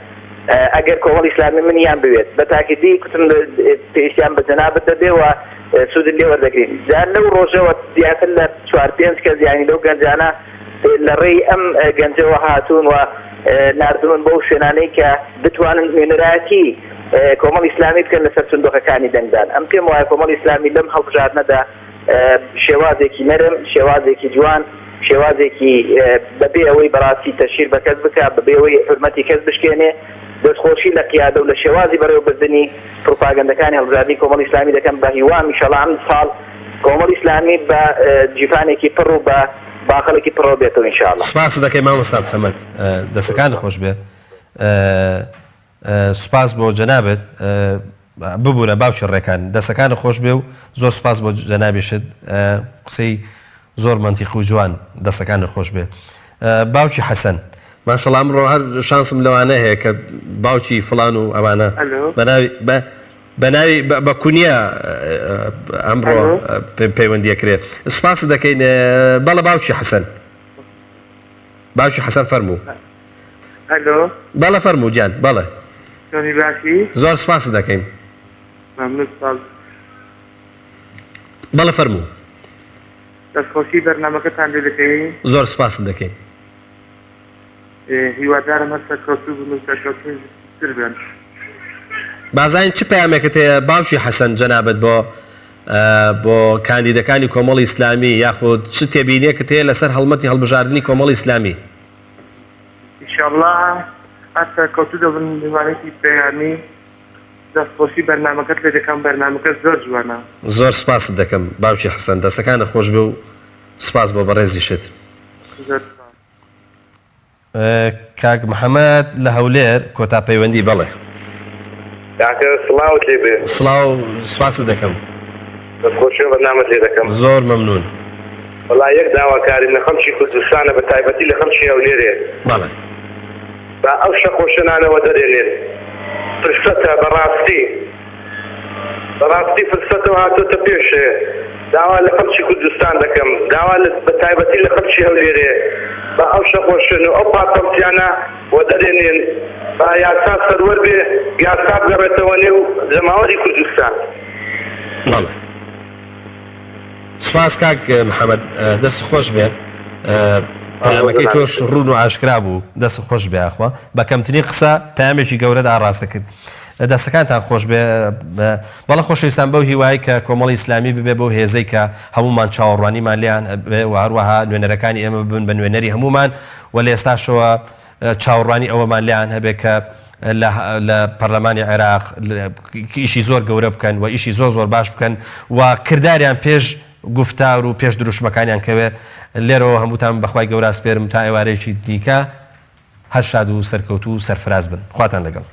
ئەگەر کۆمەڵی ئیسلامی منیان بوێت بە تاکیدی کوتم پێویستیان بە جەنابت دەبێ و سوودت لێ وەردەگرین جا لەو ڕۆژەوە زیاتر لە چوار پێنج کەس یانی لەو گەنجانە لە ڕێی ئەم گەنجەوە هاتوون و ناردوون بەو شوێنانەی کە بتوانن نوێنەرایەتی کۆمەڵی ئیسلامی بکەن لەسەر سندوقەکانی دەنگدان ئەم پێم وایە کۆمەڵی ئیسلامی لەم هەڵبژاردنەدا شێوازێکی نەرم، شێوازێکی جوان، شێوازێکی بەبێ ئەوەی بەڕاستی تەشهیر بە کەس بکا، بەبێ ئەوەی حورمەتی کەس بشکێنێ، دەستخۆشی لە قیادە و لە شێوازی بەڕێوەبردنی پڕوپاگەندەکانی هەڵبژاردنی کۆمەڵی ئیسلامی دەکەم، بە هیوام ئیشەڵا ئەمساڵ کۆمەڵی ئیسلامی بە جیفانێکی پڕ و بە باخەڵێکی پڕەوە بێتەوە ئینشاڵا. سوپاست دەکەین مامۆستا محمد دەستەکانت خۆش بێ. سوپاس بۆ جەنابت ببورە باوکی ڕێکان دەسەکانت خۆش بێ و زۆر سوپاس بۆ جەنابیشت قسەی زۆر مەنتیقی و جوان دەسەکانت خۆش بێ باوکی حەسەن. ماشەڵا ئەمڕۆ هەر شانسم لەوانە هەیە کە باوکی فڵان و ئەوانە بەناوی بە بەناوی بە کونیە ئەمڕۆ پەیوەندیە کرێ سوپاست دەکەین بەڵە باوکی حەسەن. باوکی حەسەن فەرموو. ئەلۆ. بەڵێ فەرموو گیان بەڵێ. چۆنی باشی؟ زۆر سپاست دەکەین. مەمنون سپاس. بەڵێ فەرموو. دەستخۆشی بەرنامەکەتان لێ دەکەین. زۆر سپاست دەکەین. هیوادارم هەر سەرکەوتوو بن و سەرکەوتنی زیاتر بن. بازانین چ پەیامێکت هەیە باوکی حەسەن جەنابت بۆ بۆ کاندیدەکانی کۆمەڵی ئیسلامی یاخود چ تێبینیەکت هەیە لەسەر هەڵمەتی هەڵبژاردنی کۆمەڵی ئیسلامی؟ ئیشەڵا هەر سەرکەوتوو دەبن میوانێکی پەیامی دەست خۆشی بەرنامەکەت لێ دەکەم بەرنامەکەت زۆر جوانە. زۆر سپاست دەکەم باوکی حەسەن دەستەکانت خۆش بێ و سپاس بۆ بەڕێزیشت. زۆر سپاس. کاک محەمەد لە هەولێر کۆتا پەیوەندی بەڵێ. کاکە سڵاوت لێ بێ. سڵاو سپاست دەکەم. دەستخۆشی بەرنامەت لێ دەکەم. زۆر مەمنون. وەڵا یەک داواکاریم لە خەڵکی کوردستانە بە تایبەتی لە خەڵکی هەولێرێ. بەڵێ. با ئەو شەقۆشەنانە وەدەرێنێن. فرسەتە بەڕاستی. بەڕاستی فرسەتەوە هاتۆتە پێشێ داوا لە خەڵکی کوردستان دەکەم داوا لە بە تایبەتی لە خەڵکی هەولێرێ با ئەو شەقۆشێن و ئەو پاتەڵچیانە وەدەرێنێن با یاسا سەروەر بێ یاسا بگەڕێتەوە نێو جەماوەری کوردستان. بەڵێ سوپاس کاک محمد دەست خۆش بێ پەیامەکەی تۆش ڕوون و ئاشکرا بوو دەست خۆش بێ ئاخوا بە کەمترین قسە پەیامێکی گەورەت ئاڕاستە کرد دەستەکانتان خۆش بێ بەڵێ خۆشەویستان بەو هیوای کە کۆمەڵی ئیسلامی ببێ بەو هێزەی کە هەموومان چاوەڕوانیمان لێیان بێ و هەروەها نوێنەرەکانی ئێمە ببن بە نوێنەری هەموومان و لە ئێستاشەوە چاوەڕوانی ئەوەمان لێیان هەبێ کە لە پەرلەمانی عێراق ئیشی زۆر گەورە بکەن و ئیشی زۆر زۆر باش بکەن و کرداریان پێش گوفتار و پێش دروشمەکانیان کەوێ لێرەوە هەمووتان بەخوای گەورە ئەسپێرم تا ئێوارەیەکی دیکە هەر شاد و سەرکەوتوو و سەرفراز بن خواتان لەگەڵ.